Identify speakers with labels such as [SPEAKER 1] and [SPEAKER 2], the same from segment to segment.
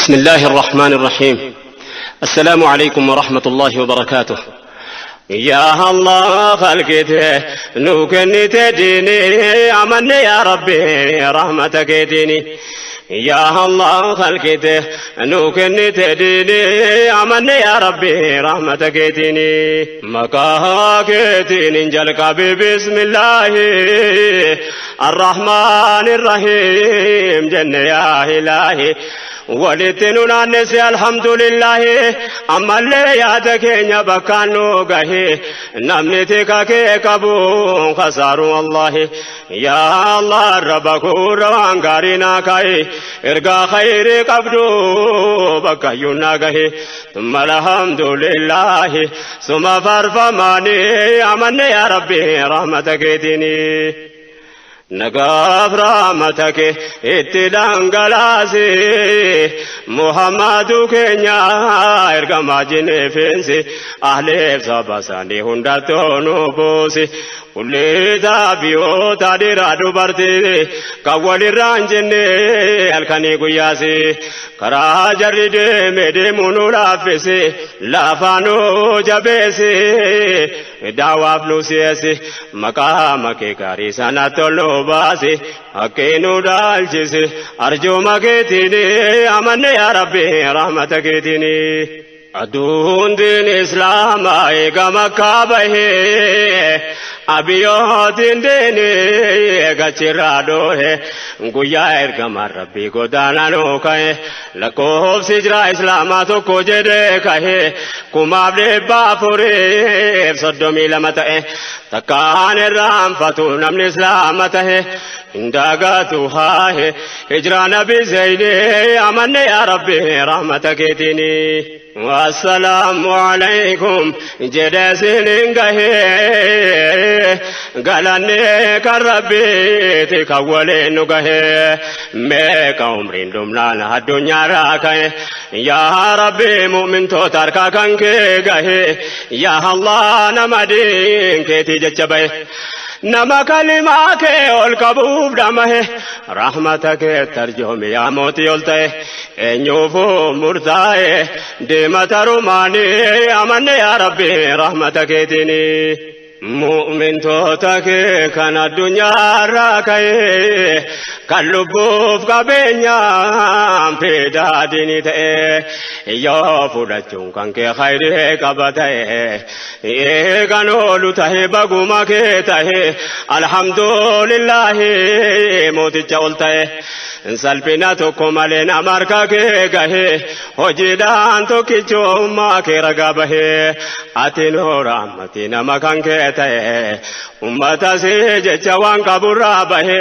[SPEAKER 1] بسم الله الرحمن الرحيم. السلام عليكم ورحمة الله وبركاته. يا الله خلقته نوكني تديني أمني يا ربي رحمتك ديني. يا الله خلقته نوكني تديني أمني يا ربي رحمتك ديني. مكاكتين جلك بسم الله الرحمن الرحيم جن يا إلهي walitti nu naannesse alhamdulillahi. Ammallee yaada keenya bakkaan nu gahe, namni tika kee qabu khasaaru wallahi. Yaa Allah rabba kurra waan gaarii naa kaa'e, ergaa khayrii qabdu bakka iyyuu naa gahe. Thumma alhamdulillahi suma farfamaani amanne yaa rabbi rahmata keetiini. Nagaaf rahmata kee itti dhangalaase Muhammadu keenya ergamaa jineefeensi, ahleef saba isaanii hundattuu nu buusi. Kulleetaa biyyoota dhiiraa dubartii kan walirraa hin jenne halkanii guyyaasi, karaa jarri deeme deemuu nu laaffisi, lafaa nu jabeessi, daawaaf nu si'eessi, maqaa kee gaarii sanatti ol nu baasi, haqqee nu dhaalchisi arjooma keetiin amanne yaa rabbi rahmata keetiin. Aduun diin islaamaa eega makkaa bahee, abiyyootiin diini gachirraa doohe, guyyaa ergamaan rabbii godaanaa ka'e, lakkoofsi jira islaamaa tokko jedhee kahe, 432 ta'e. Takkaan irraanfatu namni islaama tahe hindagatu haahe hijraa nabi zeyne amanne yaa rabbi rahmata keetiini. Wassalaamu alaykum jedhe sinin gahee, galanne kan rabbiiti kan waliin nu gahee. Meeqa umriin dhumnaan addunyaarraa ka'e? Yaa rabbi mu'mintoota harkaa kan kee gahee, yaa Allah nama diin keetii jecha bahe, nama kalimaa kee ol qabuuf dhamahe, rahmata kee tarjoomi yaa mootii ol ta'e. Eenyuufuu murtaa'e deema tarumaanii amanne yaa rabbi rahmata keetiini. Mu'mintoota kee kan addunyaarraa ka'e, kan lubbuuf qabeenyaan fidaa diinii ta'e, yoo fudhachuun kan kee khayrii qaba ta'e, eegan oolu tahe baguma kee tahe. Alhamdulillahi mooticha ol ta'e, salphina tokko malee nama harka kee gahe, hojiidhaan tokkichummaa kee ragaa bahee, ati noora ammati nama kan kee ta'e, ummata si jecha waan qaburraa bahe,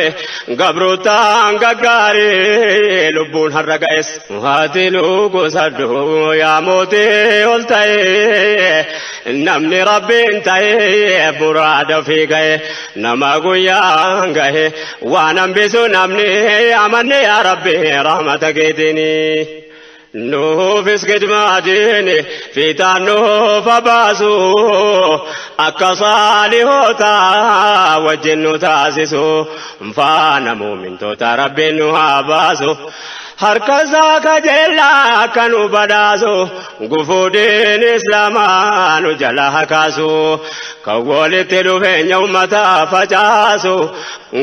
[SPEAKER 1] gabrootaan gaggaarii lubbuun har'a ga'es. Ati nu gosadhu yaa mootii ol ta'e, namni rabbiin ta'e muraada ofii ga'e, nama guyyaan gahe waan hambisu namni amanne yaa rabbi rahmata keetiini. Nuufis gidmaa diini fiixaan nuuf baasu, akka saalihoota wajjin nu taasisu, faana muumintoota rabbiin nu haa baasu. Harka isaa kajeellaa akka nu badhaasu, gufuudhiin islaamaa nu jala hakaasu, kan walitti dhufeenya ummata facaasu,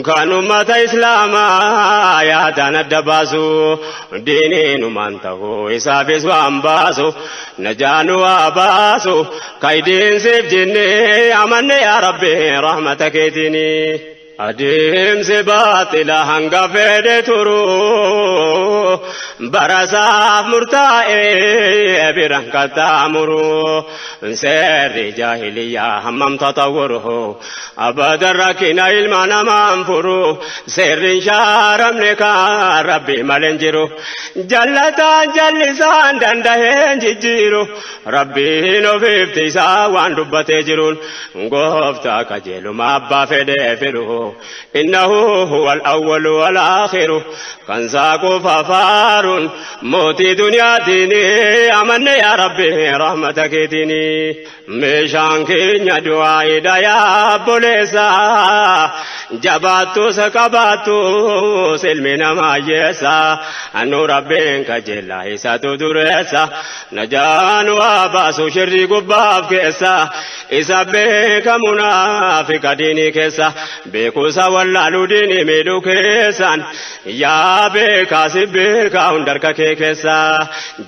[SPEAKER 1] kan ummata islaamaa yaadaan adda baasu, diiniinumaan ta'uu isaafis waan baasu, najaanu waa baasu kaydiinsiif jennee amanne yaa rabbi rahmata keetiini. Adeemsi baaxila hanga fedhe turu, barasaaf murtaa'ee biraan qaxxaamuru. Seerri jaahiliyyaa hammam tatawwuru, abadan rakkina ilma namaan furu. Seerri hin shaaramne kan rabbi malee hin jiru, jallataan jallisaan dandaheen jijjiiru. Rabbiin ofiifti isaa waan dubbatee jiruun, gooftaa qajeeluma abbaa fedhee fidu. Innahu huwal awwalu wal aakhiru kan saaquu fafaaru. Jabaaruun mootii duniyaatiin amanne yaa Rabbi rahmata keetiin. Meeshaan keenya du'aa'idha yaa obboleessa, jabaattus qabaattus ilmi namaa hiyyeessa. Nu Rabbiin kajeellaa isatu dureessa, najaa nu haa baasu shirrii gubbaaf keessa. Isa beeka munaafiqa diinii keessa, beekuusa wallaaluu diinii miidhuu keessaan. Yaa beekaa si beekaa hunda harka kee keessa,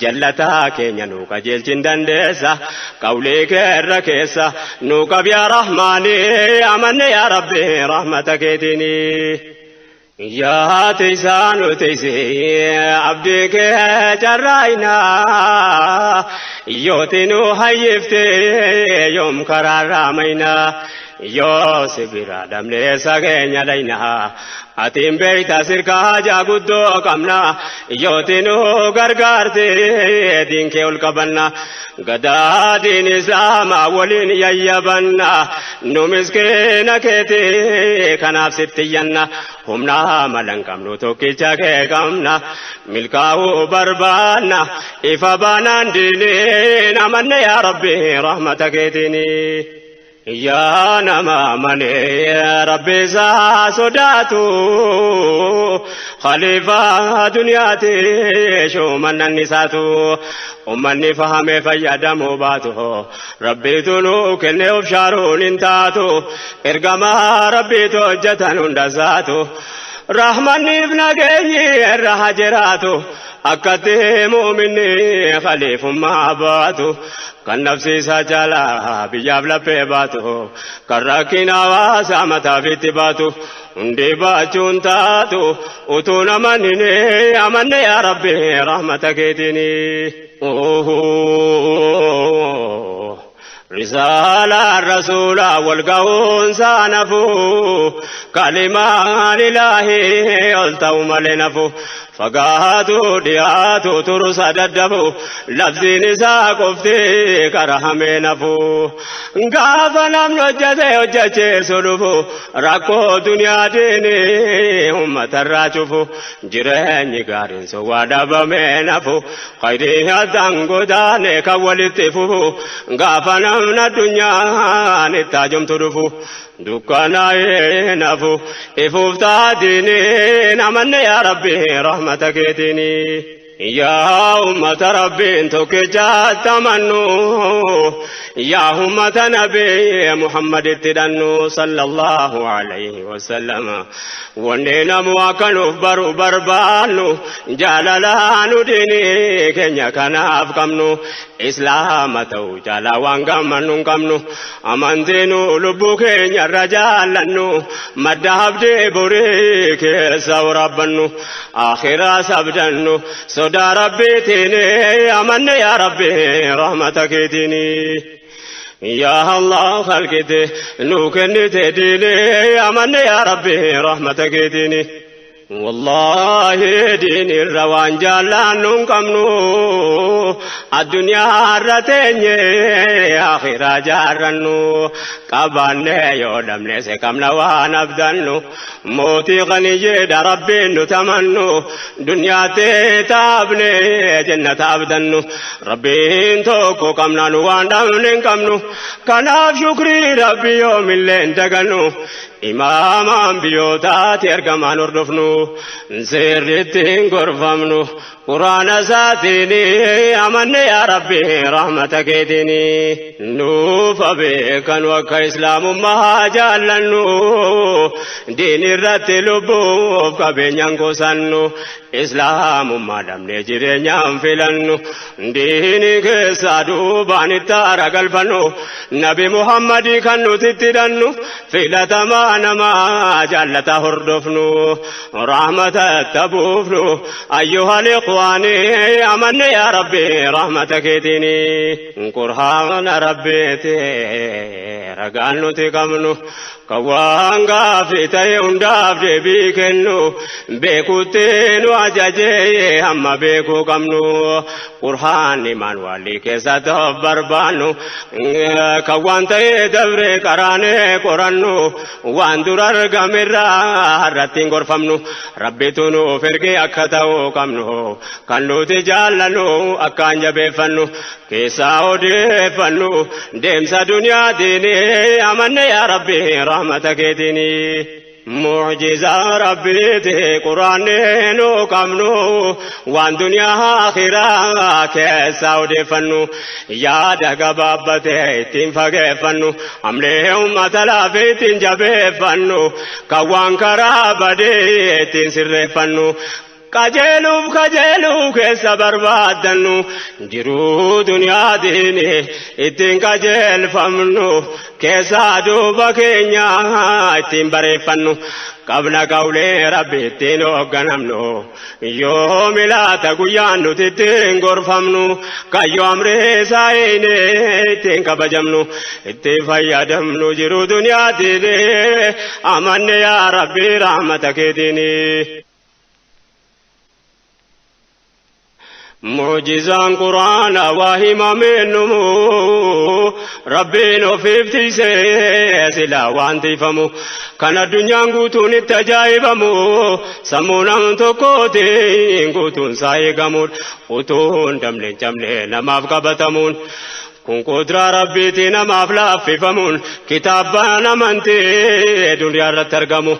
[SPEAKER 1] jallataa keenya nu qajeelchin dandeessa. Qawlii kee irra keessa nu qab yaa Rahmaani, amanne yaa Rabbi rahmata keetiini. Yaa tiisaa nu tiisi abdii kee carraayinaa, yooti nu hayyifte yoom karaarraa maynaa. Yoo si bira dhabne eessa keenya dhayna? Atiin beekta sirka hajaa guddoo qabna. Yooti nu gargaarte diin kee ol qabanna. Gadaa diin islaamaa waliin yayyabanna. Nu miskiina keeti kanaaf sitti iyyanna. Humna malan qabnu tokkicha kee qabna. Milkaa'uu barbaanna ifa baanaan diiniin amanne yaa Rabbi rahmata keetiini. Yaa nama amanee Rabbi isaa sodaatu, khaliifaa duniyaati shuumannan isaatu. Ummanni fahamee fayyadamuu baatu, Rabbiitu nuu kenne of shaaruun hin taatu. Ergamaa Rabbiitu hojjetan hunda isaatu, rahmanniif nageenyi irra haa jiraatu. Akkatti muuminni khaliifummaa baatu, kan nafsi isaa caalaa biyyaaf laphee baatu, kan rakkina hawaasaa mataafitti baatu, hundi baachuun taatu utuu namanni amanne yaa Rabbi rahmata keetiini. Risaalaan rasuulaa wal ga'uunsaa nafu, kalimaan ilaahii ol ta'u malee nafu. Fagaatu dhiyaatu turusa daddabu, labsiin isaa qofti kara hamee nafu. Gaafa namni hojjete hojjecheessu dhufu, rakkoo duniyaatiin uummatarraa cufu. Jireenyi gaariin sun waa dhabamee nafu, khayrii addaan godaane kan walitti fufu. Gaafa namni addunyaan itti haajomtu dhufu, dukkanaa'ee nafu. Ifuuf taatiini amanne yaa Rabbi rahmata keetiini. Yaa ummata Rabbiin tokkichaatti amannu, yaa ummata Nabii Muhammaditti hidhannu sallallahu alayhi wasallam. Wanni namu akka nuuf baru barbaannu, jaalalaa nu diinii keenya kanaaf qabnu. Islaama ta'uu caalaa waan gammannu hin qabnu. Amantii nu lubbuu keenya irra jaallannu, madda abdii borii keessa waraabbannu, akhiraa abdannu sodaa Rabbiitiin amanne yaa Rabbi rahmata keetiin. Yaa Allah khalqite nu kennite diinee amanne yaa Rabbi rahmata keetiin. Wallaahi diin irra waan jaallannu hin qabnu, addunyaa irra teenye akhiraa jaarrannu. Qabaanne yoo dhabne se qabna waan abdannu, mootii qaniyyeedha Rabbiin nu tamannu. Duniyaatti taabne jannata abdannu, Rabbiin tokko qabna nu waan dhabne hin qabnu. Kanaaf shukrii Rabbi yoomillee hin dagannu. Imaamaan biyyootaati ergamaan hordofnu, seerritti hin gorfamnu quraana isaatiin amanne yaa Rabbi rahmata keetiin. Nuufa beekanu akka islaamummaa jaallannu, diin irratti lubbuuf qabeenyaan kusannu. Islaamummaa dhabnee jireenyaan filannu, diini keessaa duubaan itti aara galfannu. Nabi Muhammadii kan nuti itti hidhannu, filatamaa namaa jaallata hordofnu, rahmata tabuufnu. Ayyuhal ikhwaani amanne yaa Rabbi rahmata keetiini. Qur'aana Rabbiiti ragaan nuti qabnu, kan waan gaaffii ta'e hundaaf deebii kennu, beekutti nu ajajee hamma beekuu qabnu. Qur'aanni maanwaalii keessatti of barbaannu, kan waan ta'ee dabre qaraanee qorannu, waan dura argamerraa har'atti hin gorfamnu. Rabbitu nuuf ergee akka ta'uu qabnu, kan nuti jaallannu akkaan jabeeffannu, keessaa odeeffannu deemsa duniyaatiin amanne yaa Rabbi rahmata keetiin. Mucjizaa Rabbiiti quraanni nu qabnu, waan duniyaa akhiraa keessaa odeeffannu, yaada gabaabbate ittiin fageeffannu, amlee ummata laafee ittiin jabeeffannu, kan waan karaa badee ittiin sirreeffannu, qajeeluuf qajeeluu keessa barbaaddannu, jiruu duniyaatiin ittiin qajeelfamnu, keessaa duuba keenya ittiin bareeffannu qabna. Qawlee Rabbi ittiin hoogganamnu, yoo milaata guyyaan nuti ittiin gorfamnu, kayyoo amree isaanii ittiin kabajamnu, ittiin fayyadamnu jiruu duniyaatiin amanne yaa Rabbi rahmata keetiin. Mucjizaan Quraana waa himameennumu, Rabbiin ofiif tiisee silaa waan tiifamu, kan addunyaan guutuun itti ajaa'ibamu, sammuu nam tokkootiin guutuun isaa eegamuun, utuu hin damne hin cabne namaaf qabatamuun kun qudraa Rabbiitii namaaf laaffifamuun, kitaabaan amantii duniyaa irratti argamu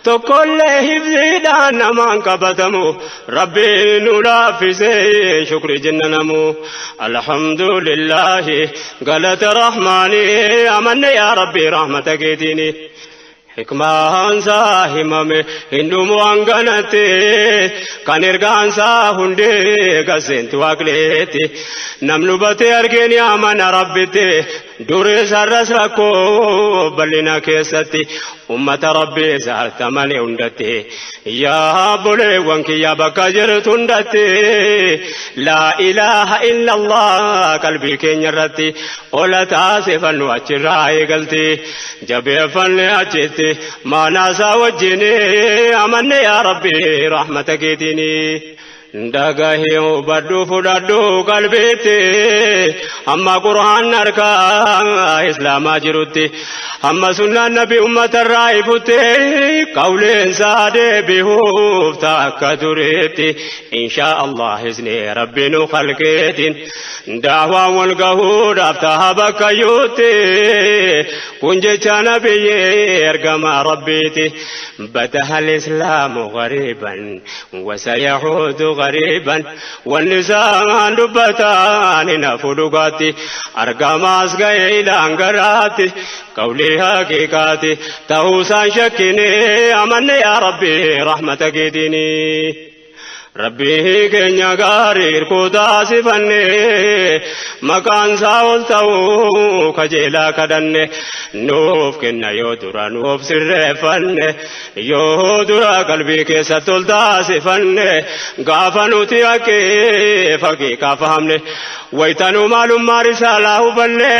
[SPEAKER 1] tokkollee hifziidhaan namaan qabatamu. Rabbiin nu laaffisee shukri jenna namu. Alhamdulillahi, galata Rahmaani, amanne yaa Rabbi rahmata keetiini. Hikmaansaa himame hin dhumu hanganatti, kan ergaansaa hundee gaseenti waaqleetti. Namni hubatee argeen amana Rabbitti, durees har'as rakkoo bal'ina keessatti, ummata Rabbii isaartamane hundatti. Yaa obboleewwan kiyya bakka jirtu hundatti, laa ilaaha illallah qalbii keenya irratti ola taasifannu, achirraa eegalti. Jabeeffanne achitti maanaasaa wajjin amanne yaa Rabbi rahmata keetiini. Dhagahee hubadhu, fudhadhu qalbiitti, hamma Qur'aan harkaa Islaamaa jirutti, hamma sunnaan Nabi ummatarraa ifutti, qawleensaa deebi'uuf takka turetti, inshaa Allah izni Rabbi nu khalqeetiin daawaan wal gahuudhaaf taha bakka yuutti. Kun jecha Nabiyyi ergama Rabbiiti. Badaha al-islaamu gariiban wasayahuudu gariiban. Wanni isaan dubbatan hin hafu dhugaatti, argamaas ga'e ilaan garaatti, qawlii haqiiqaati ta'uusaan shakkine, amanne yaa Rabbi rahmata keetiini. Rabbii keenya gaarii hirkuu taasifanne, maqaan isaa ol ta'uu kajeelaa kadhanne, nuuf kenna yoo dura nuuf sirreeffanne, yoo dura qalbii keessatti ol taasifanne, gaafa nuti haqee faqiiqaa fahamne, waytanuu maalummaa risaalaa hubanne,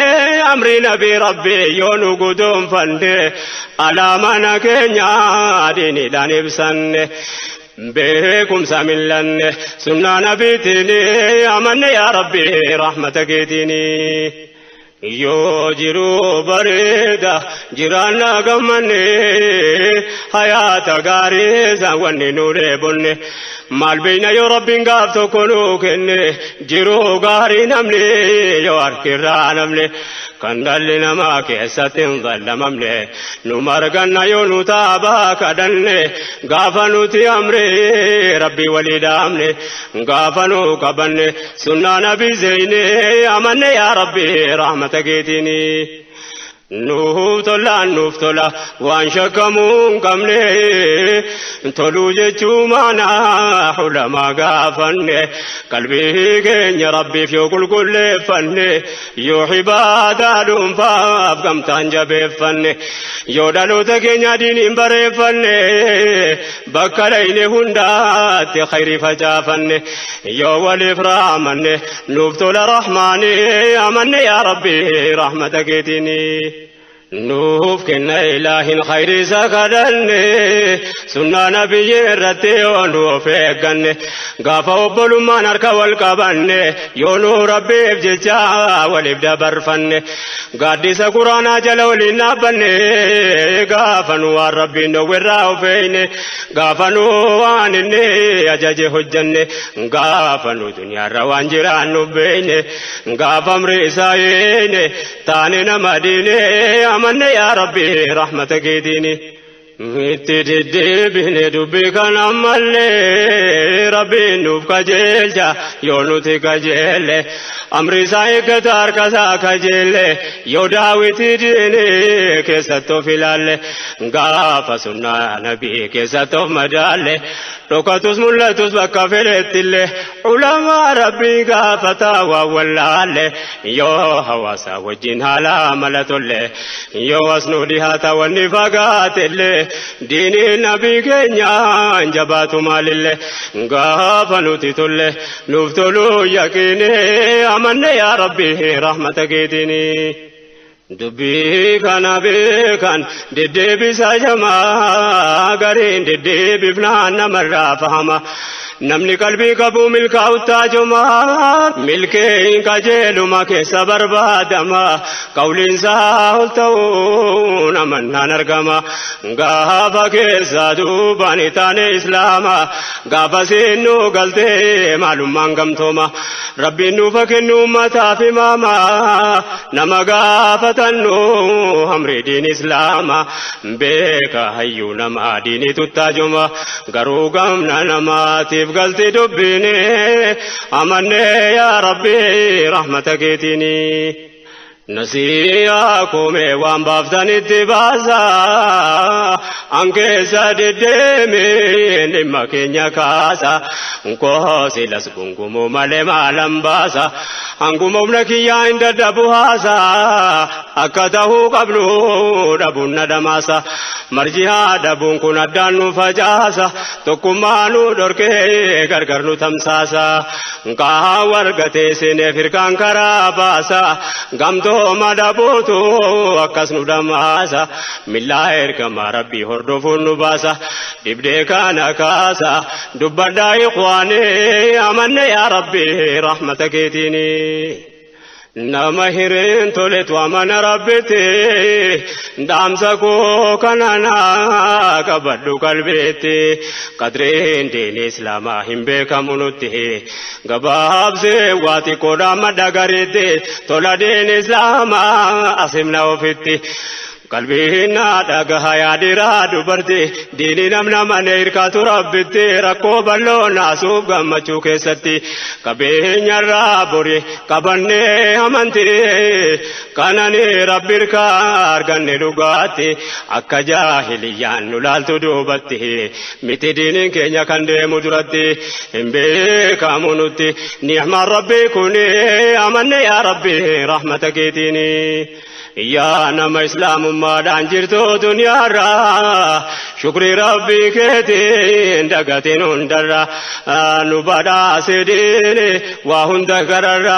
[SPEAKER 1] amrii Nabii Rabbii yoo nu guduunfanne, alaamana keenya diiniidhaan ibsanne, beekumsa millanne sunnaa Nabiitiin amanne yaa Rabbi rahmata keetiini. Yoo jiru bareeda jiraanna gammanne, hayaata gaarii isaan wanni nu dheebonne maal beeyna, yoo Rabbiin gaaf tokko nu kenne, jiruu gaarii namni yoo harkirraa namne, kan dhalli namaa keessatti hin zallamamne nu marganna, yoo nu taabaa kadhanne, gaafa nuti amree Rabbii walii dhaamne, gaafa nu qabanne sunnaa Nabii zeyne, amanne yaa Rabbi rahmata keetiini. Nuuf tolaan nuuf tola waan shakkamuu hin qabne, toluu jechuu maanaa ulamaa gaafanne, qalbii keenya Rabbiif yoo qulqulleeffanne, yoo ibaadaa dhuunfaaf gamtaan jabeeffanne, yoo dhaloota keenya diiniin bareeffanne, bakka dhayne hundaatti khayrii facaafanne, yoo waliif raamanne, nuuf tola Rahmaani, amanne yaa Rabbi rahmata keetiini. Nuuf kenna ilaahin khayri isa kadhanne, sunnaa nabiyyi irratti yoo nu of eegganne, gaafa obbolummaan harka wal qabanne, yoo nu rabbiif jecha waliif dabarfanne, gaaddisa quraanaa jala waliin dhaabbanne, gaafa nu waan rabbiin dhowwerraa of eeyne, gaafa nu waan inni ajaje hojjanne, gaafa nu duniyaarra waan jiraannu beeyne, gaafa amri isaa eeyne, taane nama diine, amanne yaa rabbi rahmata keetiini. Itti deddeebine dubbii kana ammallee, rabbiin nuuf qajeelcha yoo nuti qajeelle, amri isaa eeggata harka isaa kajeelle, yoo daawwitii diine keessatti of ilaalle, gaafa sunnaa nabii keessatti of madaalle, dhokatus mul'atus bakka fedhettillee, ulamaa rabbii gaafataa waan wallaalle, yoo hawaasa wajjin haala mala tolle, yoo as nu dhihaata wanni fagaatellee, diiniin nabii keenyaan jabaatu maalillee, gaafa nuti tolle nuuf tolu yaqiine, amanne yaa rabbi rahmata keetiini. Dubbii kana beekan deddeebisa jamaa, gariin deddeebifnaan namarraa fahama. Namni qalbii qabu milkaa'u taajumaa, milkeen qajeeluma keessa barbaadama. Qawliinsaa ol ta'uun amannaan argama. Gaafa keessa duubaan taane islaama, gaafa seennuu galtee maalummaan gamtooma. Rabbiin nuufa kennu ummataaf imaama, nama gaafatannu amri diin islaama. Beeka hayyuu nama diinii tuttaajuma, garuu gamna namaatiif galti dubbiini, amanne yaa rabbi rahmata keetiini. Nasiyaa koomee waan baaftanitti baasa, an keessa deddeemee dhimma keenya kaasa, koosilas gungumuu malee maalan baasa, hanguma humna kiyyaa hin dadhabu haasa, akka ta'uu qabnu dhabuun na dhamaasa, marjihaa dhabuun kun addaan nu facaasa, tokkummaa nu dhorkee gargar nu tamsaasa, kaa wargatee seeneef hirkaan karaa baasa, gamtooma dhabuutu akkas nu dhamaasa, millaa ergamaa rabbii hordofuun nu baasa, dhibdee kana kaasa dubbadhaa ikhwaanii, amanne yaa rabbi rahmata keetiini. Nama hireen toletu amana rabbitti, dhaamsa koo kanana qabadhu qalbeetti, qadreen diin islaamaa hin beekamu nutti, gabaabsee waa xiqqoodha madda gariitti, tola diin islaamaa asimna ofitti. Qalbiin dhagaha yaadiraa dubarti, diini namna mana hirkaatu rabbitti, rakkoo bal'oo naasuuf gammachuu keessatti, qabeenyarraa bori qabannee amantii kanani rabbi hirkaa arganne dhugaatti, akka jaahiliyyaan nu laaltu duubatti miti, diiniin keenya kan deemu duratti hin beekamu nutti ni'maan rabbi kuni, amanne yaa rabbi rahmata keetiini. Yaa nama islaamummaadhaan jirtu duniyaarraa, shukrii rabbii keetiin dagatiin hundarra, nu badhaase diini waa hunda gararra,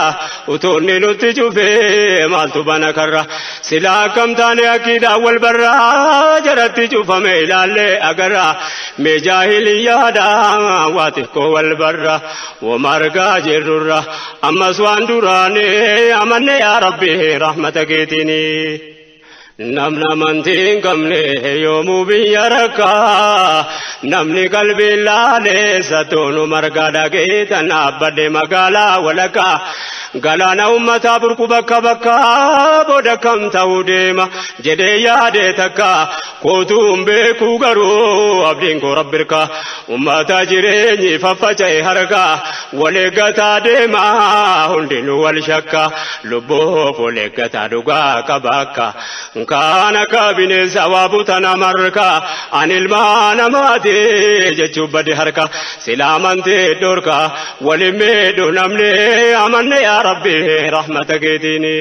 [SPEAKER 1] utuunni nutti cufee maaltu bana karra? Silaa akkam taane akkiidhaan wal barraa, jaratti cufame ilaallee agarra, mee jaahiliyyaadha waa xiqqoo wal barra, womargaa jirrurra ammas waan duraanii, amanne yaa rabbi rahmata keetiini. Namni amantii hin qabne yoomuu biyya rakkaa, namni qalbii laalee satoonu margaa dhageetan dhaabbadhe magaalaa walakkaa, galaana ummataa burqu bakka bakka, booda kam ta'uu deema jedhee yaade takka, kootuun beekuu garuu abdiin koo rabbirka, ummata jireenyi faffaca'e harka, wal eeggataa deema hundinuu wal shakka, lubbuuf wal eeggataa dhugaa qaba akka kaan akka bineensa waa butana marka, an ilmaa namaati jechuun bade harka, sila amantee dhorka waliin miidhu namni, amanne yaa rabbi rahmata keetiini.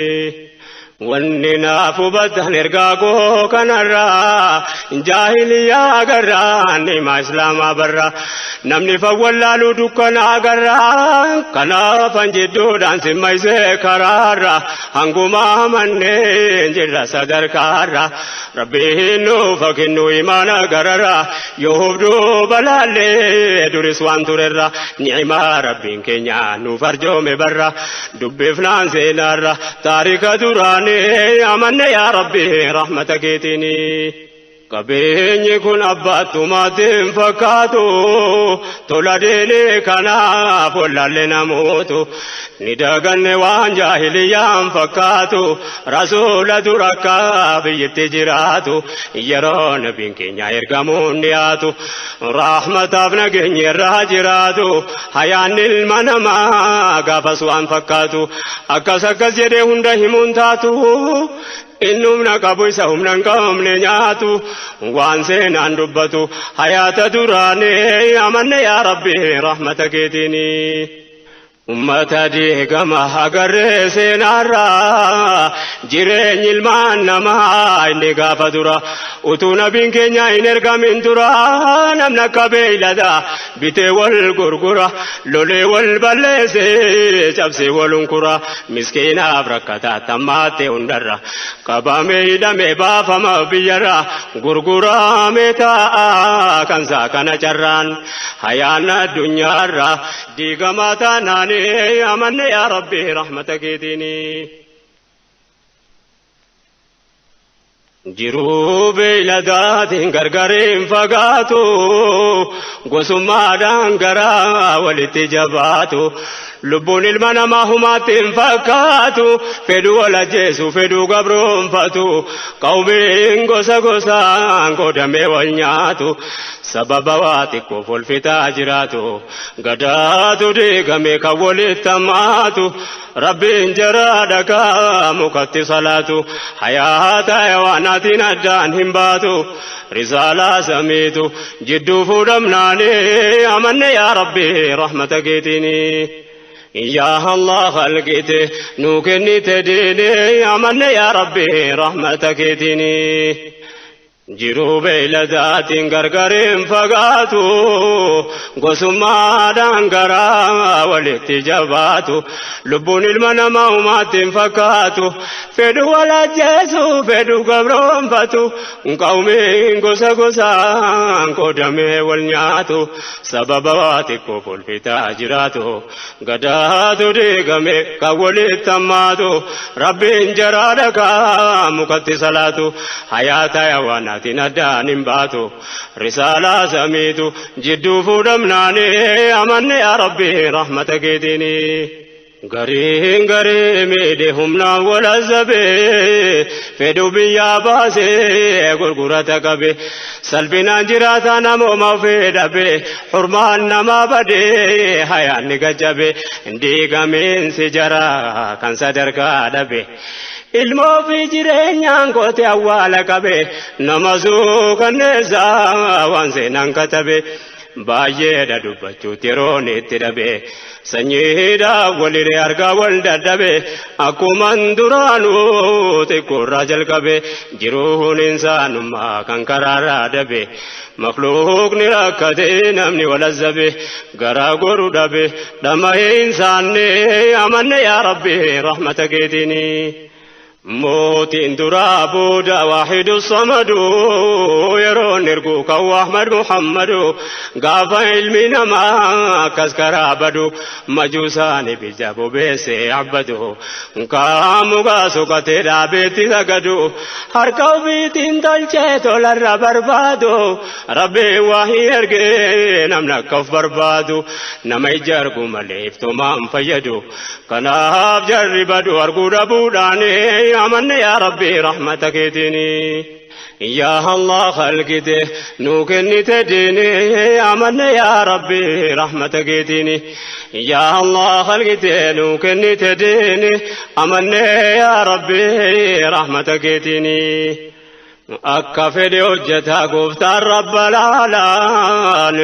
[SPEAKER 1] Wanni naaf hubattan ergaa koo kanarraa jaahiliyaa agarraa ni'maa islaamaa barra namni fawwallaaluu dukkana agarraa kanaafan jidduudhaan simmaysee karaarra hangumaa manneen jirra sadarkaarra rabbiin nuuf haa kennu imaana gararra yoo hubduu balaallee duris waan turerra ni'imaa rabbiin keenya nuuf arjoome barra dubbifnaan seenaarra taarika duraanii amanne yaa rabbi rahmata keetiini. Qabeenyi kun abbaattumaatti hin fakkaatu tola diinii kanaaf wallaalle namootu ni daganne waan jaahiliyyaan fakkaatu rasuula dura akka biyyatti jiraatu yeroo nabiin keenya ergamuun dhiyaatu rahmataaf nageenyi irraa jiraatu hayaan ilma namaa gaafas waan fakkaatu akkas akkas jedhee hunda himuun taatu inni humna qabu isa humna hin qabne nyaatu waan seenaan dubbatu hayaata duraanii amanne yaa rabbi rahmata keetiini. Ummata diigama agarree seenaarraa jireenyi ilmaan namaa inni gaafa dura utuu nabiin keenya hin ergamin dura namni akka beeylada bitee wal gurgura lolee wal balleessee cabsee wal hunkura miskiinaaf rakkataa tammaatte hundarra qabamee hidhamee baafama biyyarra gurguramee taa'a kansaa kana carraan hayaan addunyaarra diigamaa taanaanii amanne yaa rabbi rahmata keetiini. Jiruu beeyladaatiin gargariin fagaatu gosummaadhaan garaa walitti jabaatu lubbuun ilma namaa humaatti hin fakkaatu fedhuu wal ajjeesu fedhuu gabroonfatu qawmiin gosa gosaan qoodamee wal nyaatu sababa waa xiqqoof wal fixaa jiraatu gadaatu diigame kan walitti hammaatu rabbiin jaraa dhagaa mukatti salaatu hayaata hayawaanaatiin addaan hin baatu risaalaa samiitu jidduu fuudhamnaanii amanne yaa rabbi rahmata keetiini. Yaa Allah khalqite nuu kennite diini amanne yaa rabbi rahmata keetiini. Jiruu beeyladaatiin gargariin fagaatu gosummaadhaan garaa walitti jabaatu lubbuun ilma namaa humaatti hin fakkaatu fedhu wal ajjeesu fedhu gabroonfatu qawmiin gosa gosaan qoodamee wal nyaatu sababa waa xiqqoof wal fixaa jiraatu gadaatu diigame kan walitti hammaatu rabbiin jaraa dhagaa mukatti salaatu hayaata hayawaanaatiin addaan hin baatu risaalaa samiitu jidduu fuudhamnaanii amanne yaa rabbi rahmata keetiini. Gariin garii miidhe humnaan wal azzabe fedhu biyyaa baasee gurgurata qabe salphinaan jiraata namooma ofii dhabe hurmaan namaa badee hayaan ni gajjabe diigamiinsi jaraa kan sadarkaa dhabe. Ilmoo fi jireenyaan goote awwaala qabe nama suukanneessaa waan seenaan katabe. Baay'eedha dubbachuutti yeroon itti dhabe sanyiidhaaf waliree argaa wal dadhabe akkuman duraanuu xiqqoorraa jalqabe jiruun insaanummaa kan karaarraa dabe makluuqni rakkate namni wal azzabe garaa goru dhabe dhama'ee insaanne amanne yaa rabbi rahmata keetiini. Mootiin duraa booda waahidu samadu yeroon ergu kan Ahmad Muhammadu gaafa ilmi namaa akkas karaa badu majuusaan ibidda bobeesse abbadu kaamugaa soqatee dhaabeetti sagadu harka ofiitiin tolchee tolarra barbaadu rabbiin waahii ergee namni akka of barbaadu nama ija argu malee iftoomaan fayyadu. Kanaaf jarri badu arguu dhabuudhaan amanne yaa rabbi rahmata keetiini. Yaa Allah khalqite nuu kennite diini amanne yaa rabbi rahmata keetiini. Yaa Allah khalqite nuu kennite diini amanne yaa rabbi rahmata keetiini. Akka fedhe hojjetaa gooftaan rabba laalaan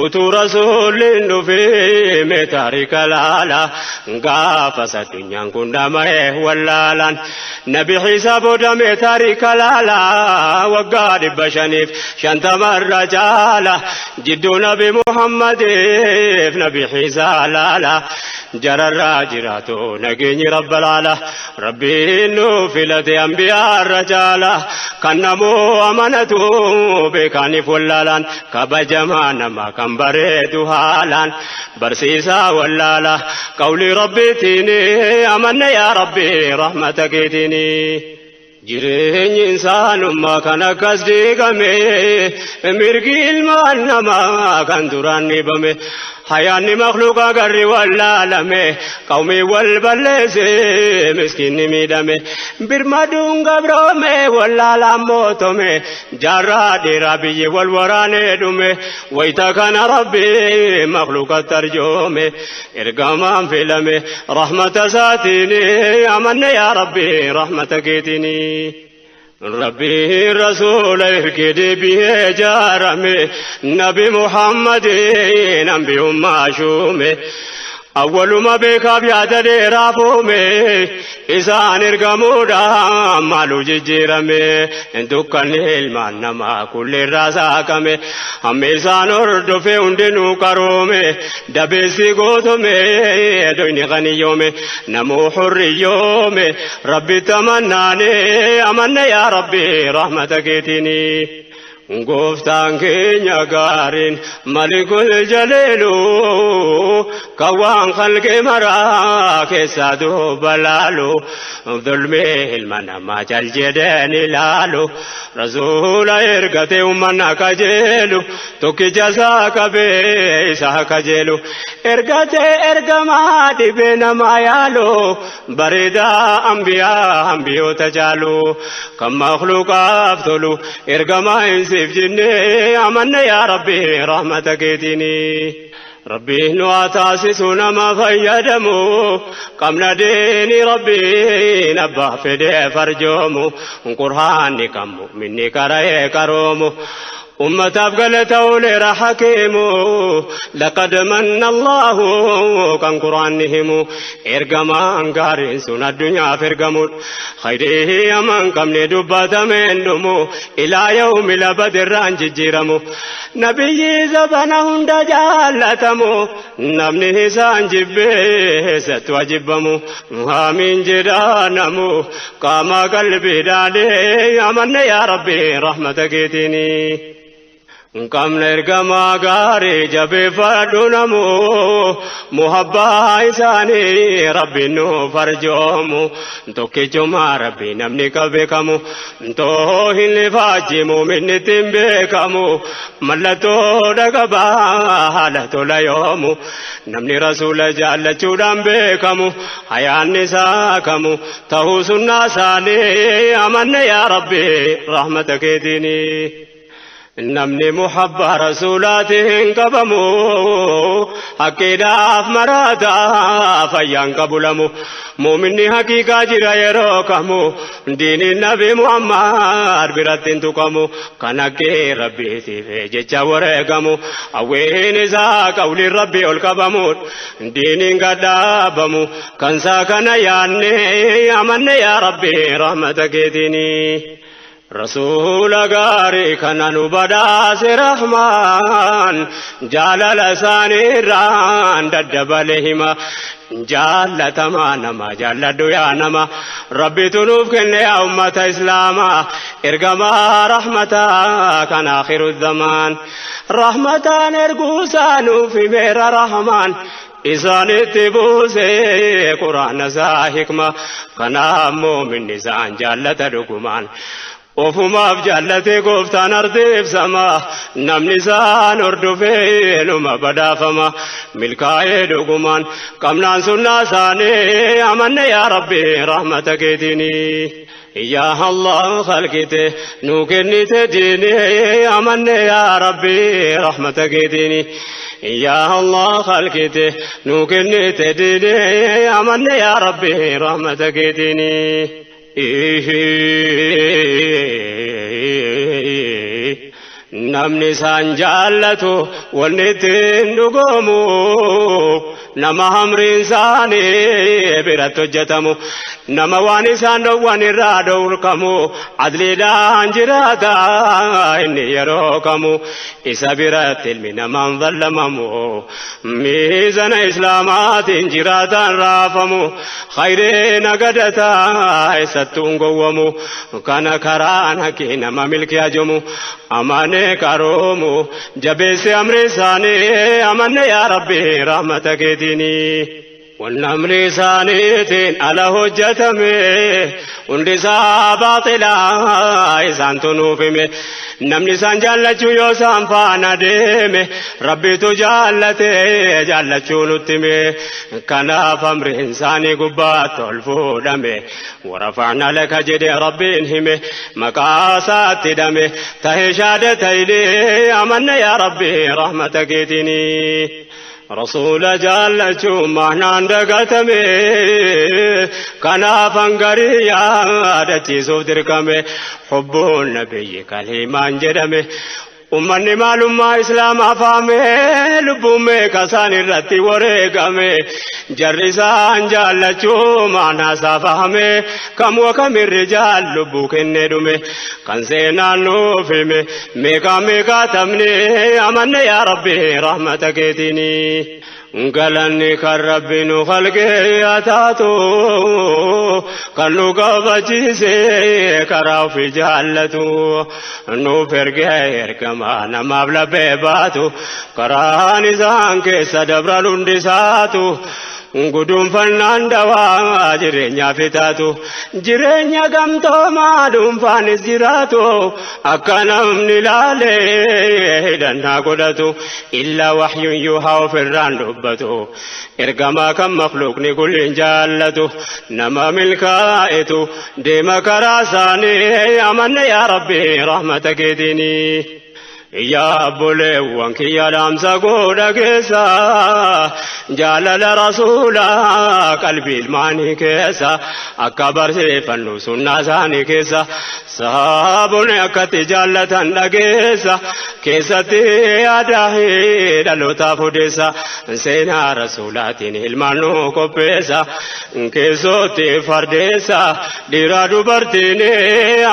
[SPEAKER 1] utuu rasuulli hin dhufin mee taarika laala gaafas addunyaan kun dhama'e wallaalaan nabi Iisaa booda mee taarika laala waggaa 550 irra caala jidduu nabi Muhammadiif nabi Iisaa laala jararraa jiraatu nageenyi rabba laala Rabbiin nu filate anbiyaa irra caala kan namuu amanatu beekaaniif wallaalaan kabajamaa nama kan bareedu haalaan barsiisaa wallaala qawlii rabbiitiin amanne yaa rabbi rahmata keetiin. Jireenyi insaanummaa kan akkas diigame mirgi ilmaan namaa kan duraan dhibame hayaanni makluuqa garri wallaalame qawmii wal balleesse miskiinni miidhame birmaduun gabroome wallaalaan mootome jaarraa dheeraa biyyi wal waraanee dhume wayita kana rabbi makluuqa tarjoome ergamaan filame rahmata isaatiin amanne yaa rabbi rahmata keetiin. Rabbiin rasuula ergee deebi'ee ijaarame nabi Muhammadiin ambiyummaa shuume. Awwaluma beekaaf yaada dheeraa fuume isaan ergamuudhaan maaluu jijjiirame dukkanni ilmaan namaa kulleerraa saaqame hammi isaan hordofee hundinuu qaroome dabeessi gootome doyni qaniyyoome namuu hurriyyoome rabbi tamannaane amanne yaa rabbi rahmata keetiini. Gooftaan keenya gaariin malikul jaliilu kan waan khalqi maraa keessaa duuba laalu zulmii ilma namaa cal jedheen ilaalu rasuula ergate ummanna kajeelu tokkicha isaa qabee isa kajeelu ergate ergamaa dhibee namaa yaalu bareedaa ambiyaa ambiyoota caalu kan makhluuqaaf tolu ergamaa hin siif jenne amanne yaa rabbi rahmata keetiini. Rabbiin nu haa taasisu nama fayyadamu qabna diini rabbiin abbaa fedhee farjoomu qur'aanni kan mu'minni qara'ee qaroomu ummataaf galata ooleera hakiimu laqad manna Allahu kan qur'aanni himu ergamaan gaariin sun addunyaaf ergamudha khayrii hamaan qabne dubbatameen dhumu ilaa yawmi labadirraan jijjiiramu nabiyyi zabana hunda jaallatamu namni isaan jibbee eessattu ajibbamu aamiin jedhaa namu qaama qalbiidhaan amanne yaa rabbi rahmata keetiini. Qabna ergamaa gaarii jabeeffadhu namu muhabbaa isaanii rabbiin nu farjoomu tokkichumaa rabbi namni ka beekamu too hin ifaajjimu minni ittiin beekamu mallattoo dhaqabaa haala tola yoomu namni rasuula jaallachuudhaan beekamu hayaanni isaa kamu tahuu sunnaa isaanii amanne yaa rabbi rahmata keetiini. Namni muhabbaa rasuulaatiin qabamu haqqiidhaaf maraataa fayyaan qabulamu muuminni haqiiqaa jira yeroo kamu diiniin nabi Muhammad biratti hin tuqamu kan haqqii rabbiitiif jecha wareegamu hawwiin isaa qawliin rabbii ol qabamuun diiniin gadhaabamu kan isaa kana yaanne amanne yaa rabbi rahmata keetiini. Rasuula gaarii kana nu badhaase Rahmaan jaalala isaaniirraan daddabale hima jaallatamaa nama jaalladhu yaa nama rabbitu nuuf kenne yaa ummata islaamaa ergamaa rahmataa kan akhiru zamaan rahmataan erguusaa nuuf himeera rahmaan isaanitti buuse quraana isaa hikma kanaaf moominni isaan jaallata dhugumaan ofumaaf jaallatee gooftaan ardiif sama namni isaan hordofee numa badhaafama milkaa'ee dhugumaan qabnaan sunnaa isaanii amanne yaa rabbi rahmata keetiini. Yaa Allah khalqite nu kennite diini amanne yaa rabbi rahmata keetiini. Yaa Allah khalqite nu kennite diini amanne yaa rabbi rahmata keetiini. Namni isaan jaallatu wanni ittiin dhugoomu nama hamriin isaanii biratti hojjetamu, nama waan isaan dhowwan irraa dhowrkamu, adliidhaan jiraata inni yeroo kamu, isa biratti ilmi namaan zallamamu, miizana islaamaatiin jiraataan raafamu, khayree nagadata eessattuu hin gowwamu, kana karaan haqii nama milkii ajamu, amane qaroomu jabeesse amri isaanii amanne yaa Rabbi rahmata keetiini. Wanni amri isaaniitiin ala hojjetame hundi isaa baaxilaa isaantu nuuf hime. Namni isaan jaallachuu yoo isaan faana deeme, Rabbitu jaallate jaallachuu nutti hime. Kanaaf amriin isaanii gubbaatti ol fuudhame. Warafa'na laka jedhe Rabbiin hime, maqaa isaatti hidhame tahe shaada ta'ilee amanne yaa Rabbi rahmata keetiini. Rasuula jaallachuun maanaan dagatame, kanaaf hangarii yaadachiisuuf dirqame, hubbuun nabiyyi kaliimaan jedhame. Ummanni maalummaa islaamaa faame, lubbuun meeqa isaan irratti wareegame, jarri isaan jaallachuu maanaa isaa fahame, kam wakamirri jaal lubbuu kennee dhume, kan seenaan nuuf hime meeqa meeqa tamne amanne yaa Rabbi rahmata keetiini. Galanni kan Rabbi nu khalqee haa taatu, kan nu kabachiise karaa ofii jaallatu, nuuf ergee ergamaa namaaf laphee baatu, karaan isaan keessa dabran hundi isaatu guduunfannaan dawaa jireenyaaf taatu, jireenya gamtoomaa dhuunfaanis jiraatu, akka namni laalee hidhannaa godhatu, illaa wahyuun yuuhaa ofirraan dubbatu, ergamaa kan makluuqni kulliin jaallatu, nama milkaa'etu deema karaa isaanii amanne yaa Rabbi rahmata keetiini. Yaa obboleewwan kiyya, dhaamsa godha keessa jaalala rasuulaa qalbii ilmaanii keessa akka barsiifannu, sunnaa isaanii keessa sahaabonni akkatti jaallatan dhageessa, keessatti aadaa dhalootaaf odeessa, seenaa rasuulaatiin ilmaan nu qopheessa, keessootti fardeessa, dhiiraa dubartiin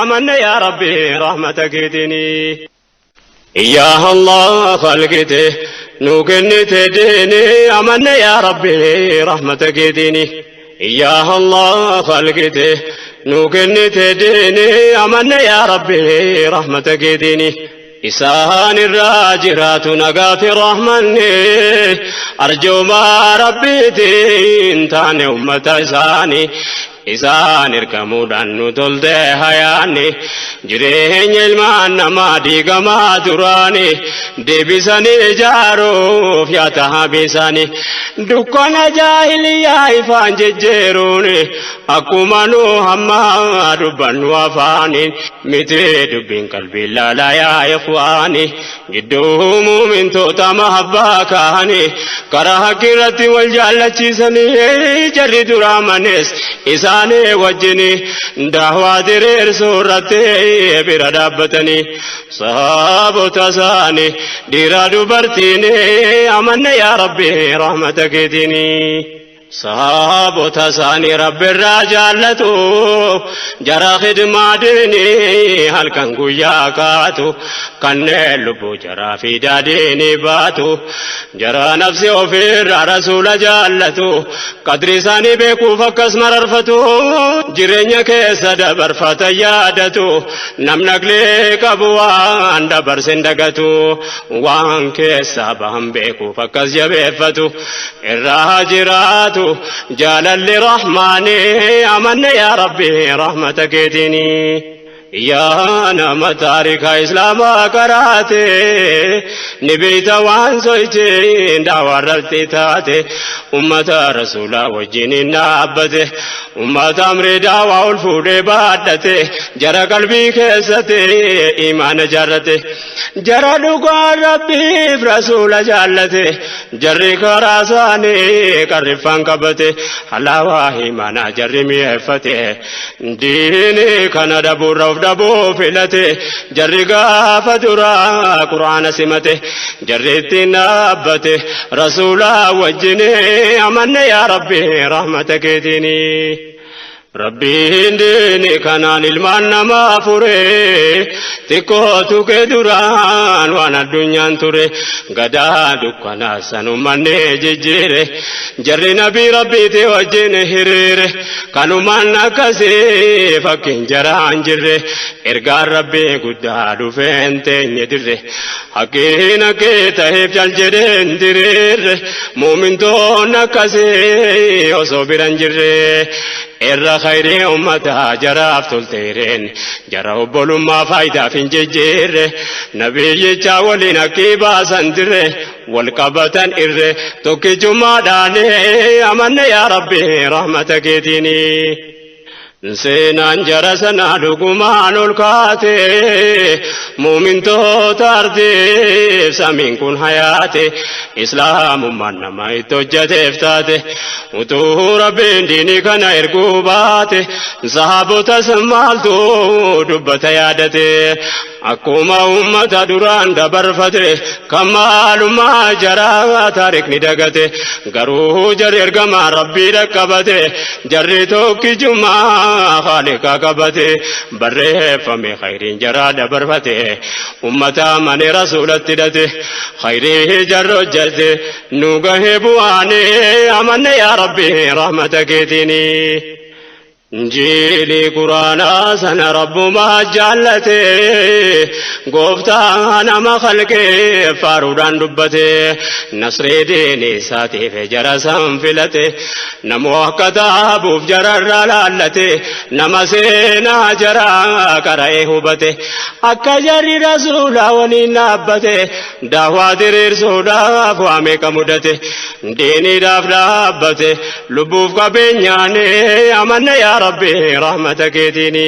[SPEAKER 1] amanne yaa Rabbi rahmata keetiini. Yaa Allah, khalqite nu kennite diini amanne yaa Rabbi rahmata keetiini. Yaa Allah, khalqite nu kennite diini amanne yaa Rabbi rahmata keetiini. Isaan irraa jiraatu nagaa fi rahmanni, arjoomaa Rabbiitiin taane ummata isaanii. Isaan ergamuudhaan nu tolte hayaanni, jireenya ilmaan namaa diigamaa duraani deebisanii ijaaruuf yaata habiisani, dukkana jaahiliyaa ifaan jejjeeruun, akkuma nu hamma dubbannu afaaniin miti dubbiin qalbii laalaa yaa ikhwaani, gidduu muumintoota mahabbaa kaani karaa haqqi irratti wal jaallachiisanii, jarri duraa manes isaanii wajjini daawaa diriirsuu irratti bira dhaabbatanii, sahaabota isaanii dhiiraa dubartiin amanne yaa Rabbi rahmata keetiini. Sahaabota isaanii Rabbirraa jaallatu, jara khidmaa diinii halkan guyyaa kaatu, kanneen lubbuu jaraa fi daadiinii baatu, jara nafsi ofiirraa rasuula jaallatu, qadri isaanii beekuuf akkas mararfatu, jireenya keessa dabarfata yaadatu, namni aqlii qabu waan dabarsin dagatu, waan keessa bahan beekuuf akkas jabeeffatu, irraa jiraatu jaalalli rahmaanii amanne yaa Rabbi rahmata keetiini. Yaa nama taarika islaamaa qaraate, ni beeyta waan socheen daawaan rabti taate. Ummata rasuulaa wajjin hin dhaabbate, ummata amrii daawaa ol fuudhee baadhate, jara qalbii keessatti imaana jaarrate, jara dhugaa rabbiif rasuula jaallate, jarri karaa isaanii qarriffaan qabate, halaawaa imaanaa jarri mi'eeffate, diini kana dhabuurra of dhabuu filate, jarri gaafa duraa quraana simate, jarri ittiin dhaabbate rasuula wajjin. Amanne yaa rabbi rahmata keetiini. Rabbiin diini kanaan ilmaan namaa fure, xiqqoo tuqee duraan waan addunyaan ture, gadaa dukkanaa sanummanne jijjiire, jarri nabii rabbiiti wajjin hiriire, kanumaan akkasii fakkiin jaraan jirre, ergaan rabbii guddaa dhufeen teenye dirre, haqqiin haqqee ta'eef cal jedheen diriirre, muumintoon akkasii osoo biran jirre, irra khayrii ummataa jaraaf tolteereen, jara obbolummaa faayidaaf hin jijjiirre, nabiyyicha waliin haqqii baasan dirre, wal qabatan irre tokkichummaadhaan. Amanne yaa rabbi rahmata keetiini. Seenaan jara sanaa dhugumaan ol kaate, muumintoota ardiif samiin kun hayaate, islaamummaan nama itti hojjateef taate. Utuu rabbiin diinii kana erguu baate, sahabotas maaltu dubbata yaadate? Akkuma ummata duraan dabarfate, kan maalummaa jaraa taarikni dagate, garuu jarri ergamaa rabbii dhaqqabate, jarri tokkichummaa haaliqa qabate, barreeffame khayriin jaraa dabarfate, ummata amane rasuulatti hidhate, khayrii jarri hojjate nu gahee bu'aane. Amanne yaa rabbi rahmata keetiini. Injiilii quraanaa sana rabbumaa jaallate, gooftaa nama khalqee faaruudhaan dubbate, nasree diinii isaatiif jara san filate, namoo akka taabuuf jararraa laallate, nama seenaa jaraa qara'ee hubate, akka jarri rasuulaa waliin dhaabbate, daawaa diriirsuudhaaf waa meeqa mudate, diiniidhaaf dhaabbate lubbuuf qabeenyaan. Amanne yaa rabbi rahmata keetiini.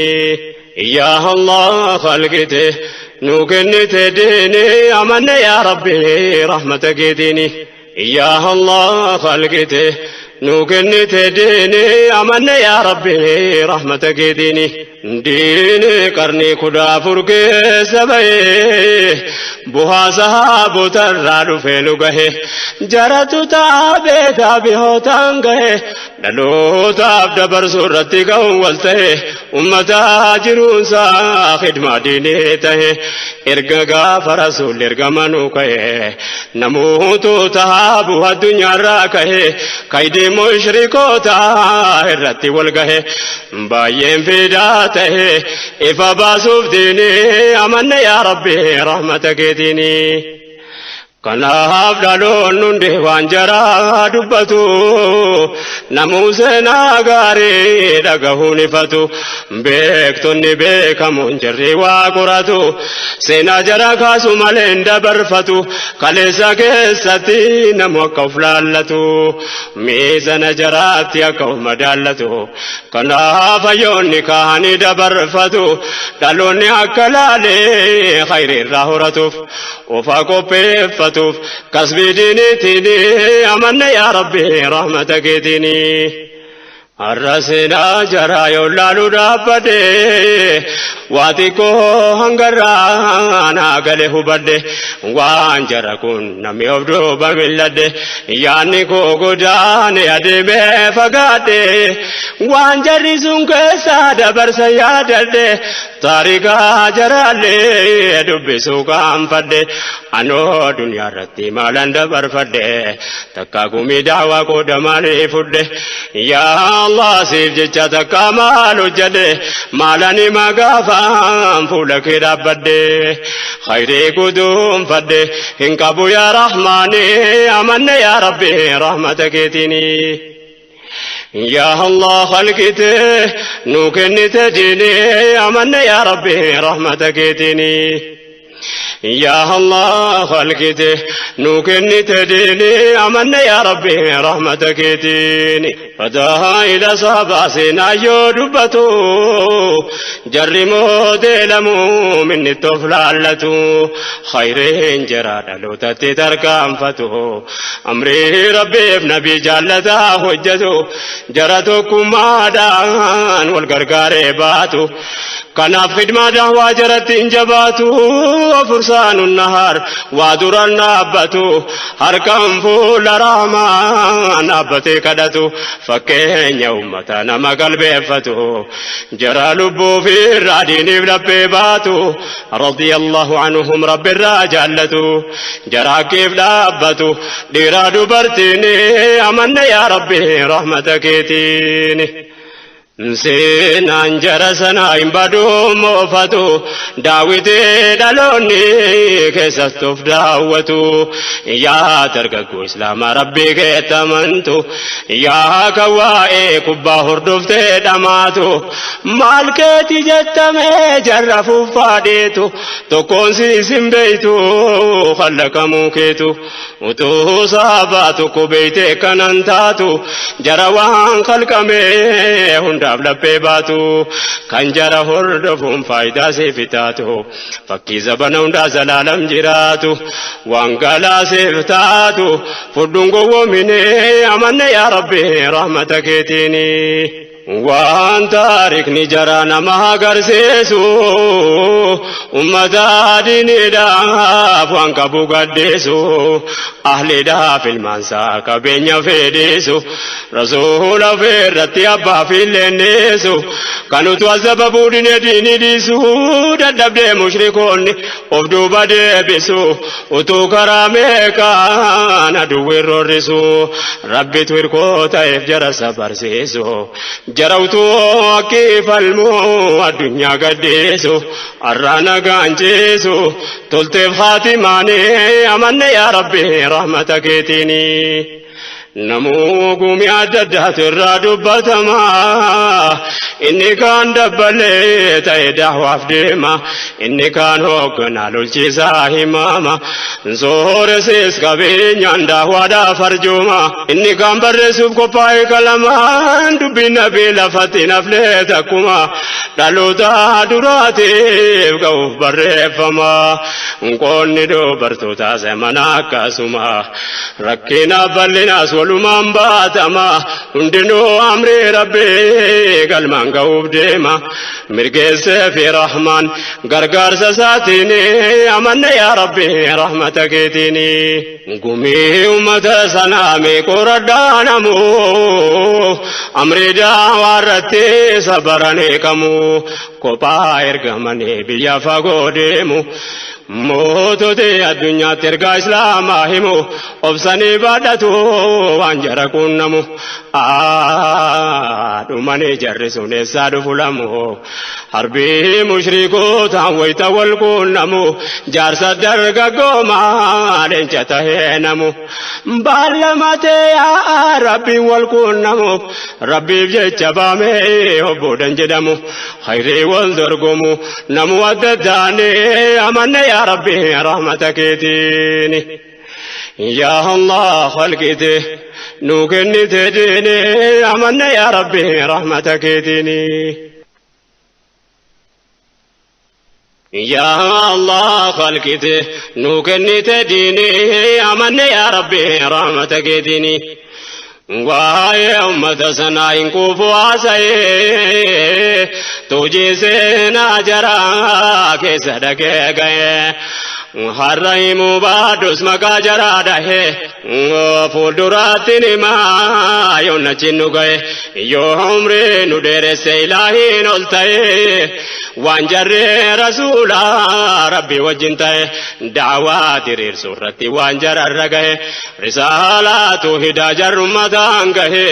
[SPEAKER 1] Yaa Allah khalqite nu kennite diini, amanne yaa rabbi rahmata keetiini. Yaa Allah khalqite nu kennite diini, amanne yaa rabbi rahmata keetiini. Diini qarnii 14 keessa bahee, buhaa sahaabotarraa dhufee nu gahe, jaratu taabee taabihootaan gahe, dhalootaaf dabarsuu irratti ka'uun wal ta'e, ummataa jiruunsaa khidmaa diinii ta'e, erga gaafa rasuulli ergamanuu ka'e, namoota tahaabu addunyaarraa ka'e, kaydii mushrikoota irratti wal gahe, baay'een fidaa ta'e ifa baasuuf diinii. Amanne yaa rabbi rahmata keetiini. Kanaaf dhaloonni hundi waan jaraa dubbatu, namuu seenaa gaarii dhagahuun ifatu, beektonni beekamuun jarri waa qoratu, seenaa jara kaasu malee hin dabarfatu, kaleessa keessatti namu akka of laallatu, miizana jaraatti akka of madaallatu, kanaaf hayyoonni kaanii dabarfatu, dhaloonni akka laalee khayrii irraa horatuuf, ofa qopheeffatuuf kasbii diiniitiin. Amanne yaa rabbi rahmata keetiini. Har'a seenaa jaraa yoo laalu dhaabbadhe, waa xiqqoo hangarraa naa gale hubadhe, waan jara kun namni of duuba milladhe, yaanni koo godaane adeemee fagaadhe, waan jarri sun keessaa dabarsa yaadadhe, taarikaa jaraallee dubbisuu qaanfadhe, anoo duniyaa irratti maalan dabarfadhe, takka gumii daawaa qooda maalii fudhe? Yaa Allah siif jecha takka maal hojjedhe? Maalani magaafaan fuula kee dhaabbadhe? Khayrii guduunfadhe hin qabu yaa rahmaani. Amanne yaa rabbi rahmata keetiini. Yaa Allah khalqite nu kennite diinii amanne yaa Rabbi rahmata keetiinii. Yaa Allah khalqite nu kennite diinii amanne yaa Rabbi rahmata keetiini. Fadaa'ila sahabaa seenaa yoo dubbatu jarri mootee lamuu minni of laallatu khayreen jaraa dhalootatti tarkaanfatu amrii rabbiif nabii jaallataa hojjetu jara tokkummaadhaan wal gargaaree baatu kanaaf khidmaa dahwaa jaratti hin jabaatu fursaanu nahaar waa duran dhaabbatu harkaan fuula rahmaan dhaabbatee kadhatu fakkeenya ummata nama qalbeeffatu jara lubbuu fi irraa diiniif laphee baatu radiyallahu anhum rabbirraa jaallatu jara hakkiif dhaabbatu dhiiraa dubartiin amanne yaa rabbi rahmata keetiin. Seenaan jara sanaa hin baduu moofatu daawwitee dhaloonni keessatti of daawwatu yaa dargaggoo islaamaa rabbii keetti amantu yaa kan waa'ee kubbaa hordoftee dhamaatu maal keeti jettamee jarra fuffaadheetu tokkoon siis hin beeytu khallaqamuu keetu utuu saabaa tokko beeytee kanan taatu jara waan khalqamee hundaaf laphee baatu kan jara hordofuun faayidaa siif taatu fakkii zabana hundaa zalaalam jiraatu waan galaa siif taatu fudhuun gowwoomine amanne yaa rabbi rahmata keetiini. Waan taarikni jara nama agarsiisu ummata diiniidhaaf waan qabu gaddeessu ahliidhaaf ilmaansaa qabeenya fedhiisu rasuula ofirratti abbaa fi leennisu kan utuu azababuu dine diinii dhiisu dadhabdee mushrikoonni of duuba deebisu utuu karaa meeqaan aduwwiin roorrisu rabbitu hirkoo ta'eef jara sabarsiisu jara utuu akki falmuu addunyaa gaddeessu arraa nagaan ceesu tolteef haatimaanii amanne yaa rabbi rahmata keetiinii. Namuu gumii adda addaatu irraa dubbatama. Inni kaan dabbalee ta'e dahwaaf deema. Inni kaan hoogganaa lolchiisaa himama. Sooressis qabeenyaan dahwaadhaaf arjooma. Inni kaan barreessuuf qophaa'e qalamaan dubbiin nabii lafatti naflee takkuma. Dhaloota duraatiif ga'uuf barreeffama. Qoonni dubartootaa semana akkasuma. Rakkina bal'inaas walumaan baatama. Hundinuu amrii rabbii galmaan ga'uuf deema. Mirgeessee fi rahmaan gargaarsa isaatiin amanne yaa rabbi rahmata keetiin. Gumii uummata sanaa mee qoradhaa namuu amrii daawaa irratti sabaran eekamu kophaa ergamanii biyya fagoo deemu. Mootota addunyaatti ergaa islaamaa himu obsanii baadhatu waan jara quunnamu. Dhumanii jarri sun eessaa dhufu lamu. Harbii mushrikootaan wayita wal quunnamu jaarsa dargaggoomaa leenca tahee namu. Baalamatee yaa rabbiin wal quunnamu rabbiif jecha baamee obboodhan jedhamu. Khayrii wal dorgomu namu adda addaanii amanne yaa rabbi rahmata keetiini. Yaa Allah khalqite nu kennite diini amanne yaa rabbi rahmata keetiini. Yaa Allah khalqite nu kennite diini amanne yaa rabbi rahmata keetiini. Waa'ee ummata sanaa hin quufu haasa'ee tuujii seenaa jaraa keessa dhaqee ga'ee. Har'a himuu baadhus maqaa jaraa dhahee fuulduraatti himaa yoon achiin nu ga'e yoo umrii nu dheeresse ilaahiin ol ta'e waan jarree rasuula rabbi wajjin ta'e daawaa diriirsuu irratti waan jararra gahe risaalaatu hidaa jarru ummataan gahe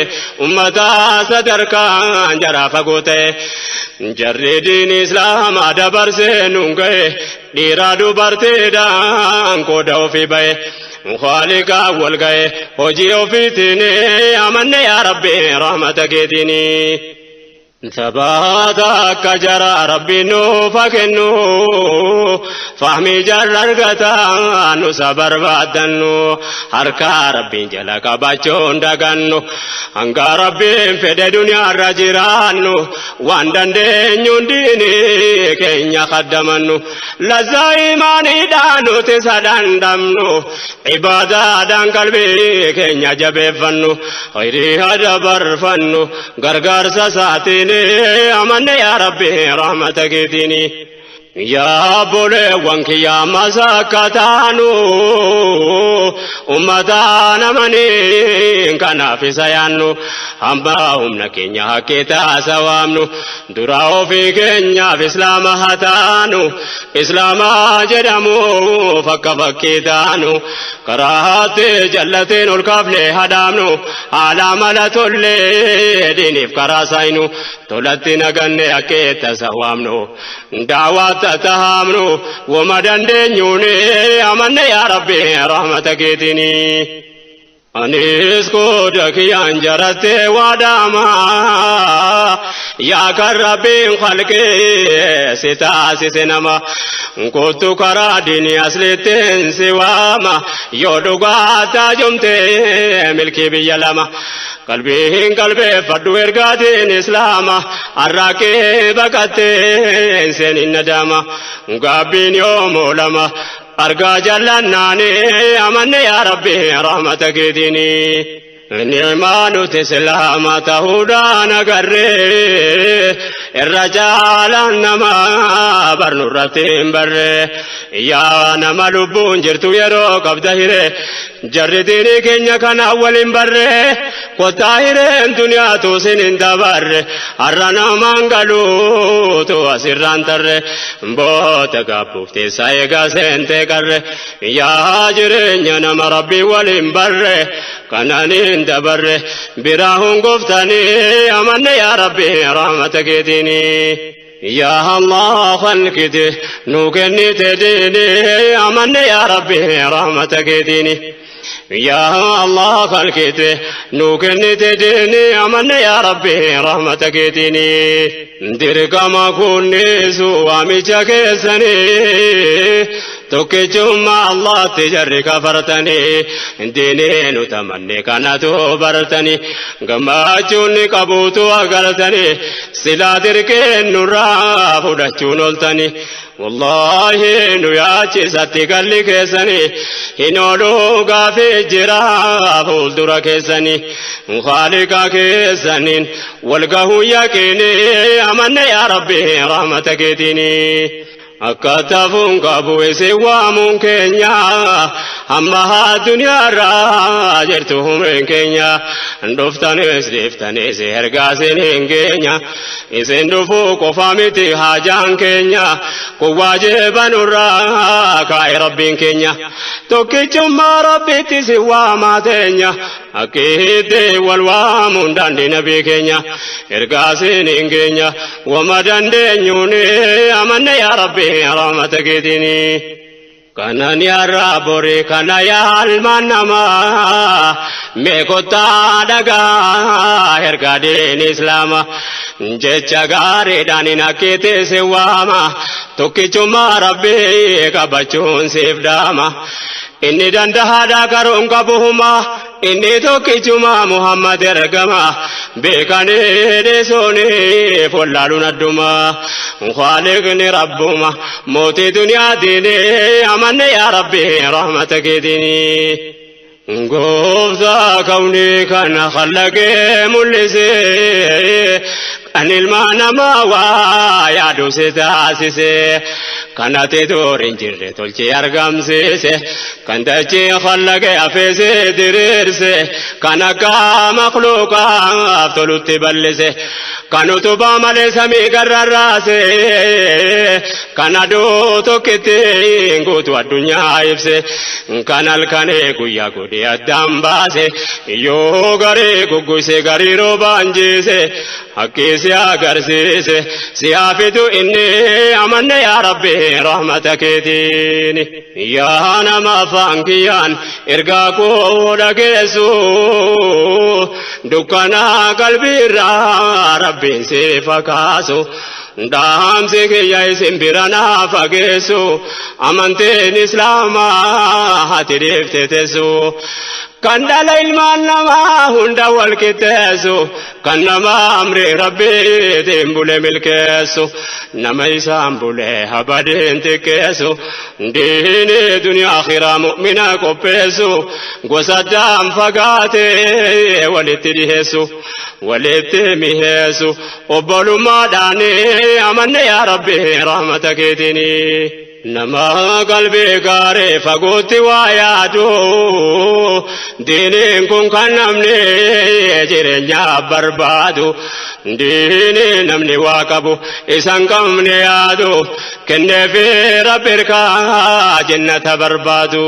[SPEAKER 1] ummataa sadarkaan jaraa fagoo ta'e jarri diin islaamaa dabarsee nuun gahe dhiiraa dubartiidhaan qooda ofii bahe. Khaaliqaa wal ga'e hojii ofiitiin amanne yaa Rabbi rahmata keetiin. Sabaata akka jara Rabbi nuuf haa kennu, fahmii jarra argataa nusa barbaaddannu, harkaa Rabbiin jala qabachuun dagannu, hanga Rabbiin fedhe duniyaarra jiraannu, waan dandeenyuun diinii keenya khaddamannu, lazzaa imaaniidhaan nuti isa dhandhamnu, ibaadaadhaan qalbii keenya jabeeffannu, khayrii haa dabarfannu, gargaarsa isaatiin amanne yaa Rabbi rahmata keetiin. Yaa obboleewwan kiyya ammas akka taanu ummataan amaniin kanaaf isa yaannu, hamma humna keenya haqqee taasa waamnu, dura ofii keenyaaf islaama haa taanu, islaama jedhamuuf akka fakkii taanu, karaatti jallateen ol kaafne hadhaamnu, haala mala tollee diiniif karaa saayinu, tolatti naganne haqqee tasa waamnu, daawwatta tahaamnu, wama dandeenyuun amanne yaa Rabbi rahmata keetiini. Anis qooda kiyyaan jarattee waadaama, yaa kan Rabbiin khalqee si taasise nama, kottu karaa diinii aslittiin si waama, yoo dhugaa taajomtee milkii biyya lama, qalbiin qalbeeffadhu ergaatiin islaama, arraaqee baqattee seenin nadaama, gaabbiin yoomoo lama argaa jallannaani amanne yaa Rabbi rahmata keetiini. Ni'maa nuti islaama ta'uudhaan agarree, irra caalaan nama barnu irratti hin barre. Yaa nama lubbuun jirtu yeroo qabda hiree, jarri diinii keenya kana waliin barre, kottaa hireen duniyaatu sin hin dabarre, har'a namaan galuutu asirraan tarre, boota gaabbuuf teessa eegaa seentee qarre. Yaa jireenya nama Rabbii waliin barre, kananiin dabarre, biraa hongoftanii amanne yaa Rabbi rahmata keetiini. Yaa Allah khalqite nu kennite diini amanne yaa Rabbi rahmata keetiini. Yaa Allah khalqite nu kennite diini amanne yaa Rabbi rahmata keetiini. Dirqama kunnisu waamicha keessanii, tokkichummaa Allaatti jarri kafartanii, diinii nu tamanne kanatu bartanii, gammachuun ni qabuutu agartanii, silaa dirqeen nurraa fudhachuun ooltanii. Wallaahi nu yaachisatti galli keessanii hin ooluu, gaafii jira fuuldura keessanii, Khaaliqa keessaniin wal gahuu yaqiini amanne yaa Rabbi rahmata keetiini. Akka tafuun qabu isin waamuun keenya, hamma haa duniyaarraa jirtu humreen keenya, dhuftanis dhiiftanis ergaa isin hin geenya, isin dhufuu qofa miti haajaan keenya, kun waajiba nurraa kaa'e Rabbiin keenya, tokkichummaa Rabbitti si waamaa teenya, akkiitti wal waamuun daandii nabii keenya, ergaa isin hin geenya, wama dandeenyuun amanne yaa Rabbi rahmata keetiini. Kanan yarraa bori kana yaa ilmaan namaa, mee kottaa dhagaa ergaa diin islaama, jecha gaariidhaan hin akkiitti si waama, tokkichummaa Rabbii qabachuun siif dhaama. Inni dandahaadha karoon qabu huma, inni tokkichuma Muhammad ergama, beekanii dhiisuuniif wallaaluun adduma, Khaaliqni Rabbuma mootii duniyaatiin amanne yaa Rabbi rahmata keetiini. Gooftaa kawnii kana khallaqee mul'isee, kan ilma namaa waa yaadu si taasise, kan ati dur hin jirre tolchee argamsiise, kan dachee khallaqee hafeesee diriirse, kan akka makhluuqaaf tolutti bal'ise, kan utubaa malee samii garrarraase, kan aduu tokkitti guutuu addunyaa ibse, kan halkanee guyyaa godhee addaan baase, yoo garii gugguse garii roobaan jiise, haqqii si agarsiise, si haa fidu inni amanne yaa Rabbi Rahmata keetiin. Yaa nama afaan kiyyaan ergaa koo dhageessu, dukkanaa qalbiirraa Rabbiin siif kaasu. Dhaamsi kiyya isin bira naa fageessu, amantiin Islaamaa hati dhiifte teessu. Kan dhala ilmaan namaa hunda wal qixxeessu, kan nama amri Rabbiitiin bule milkeessu, nama isaan bule habadeen xiqqeessu, diini duniyaa akhiraa mu'mina qopheessu, gosa addaan fagaatee walitti dhiheessu, walitti miheessu, obbolummaadhaan amanne yaa Rabbi rahmata keetiini. Nama qalbii gaarii fagootti waa yaadu, diiniin kun kan namni jireenyaaf barbaadu, diinii namni waa qabu isan qabne yaadu, kenneefi Rabbi irkaa jannata barbaadu.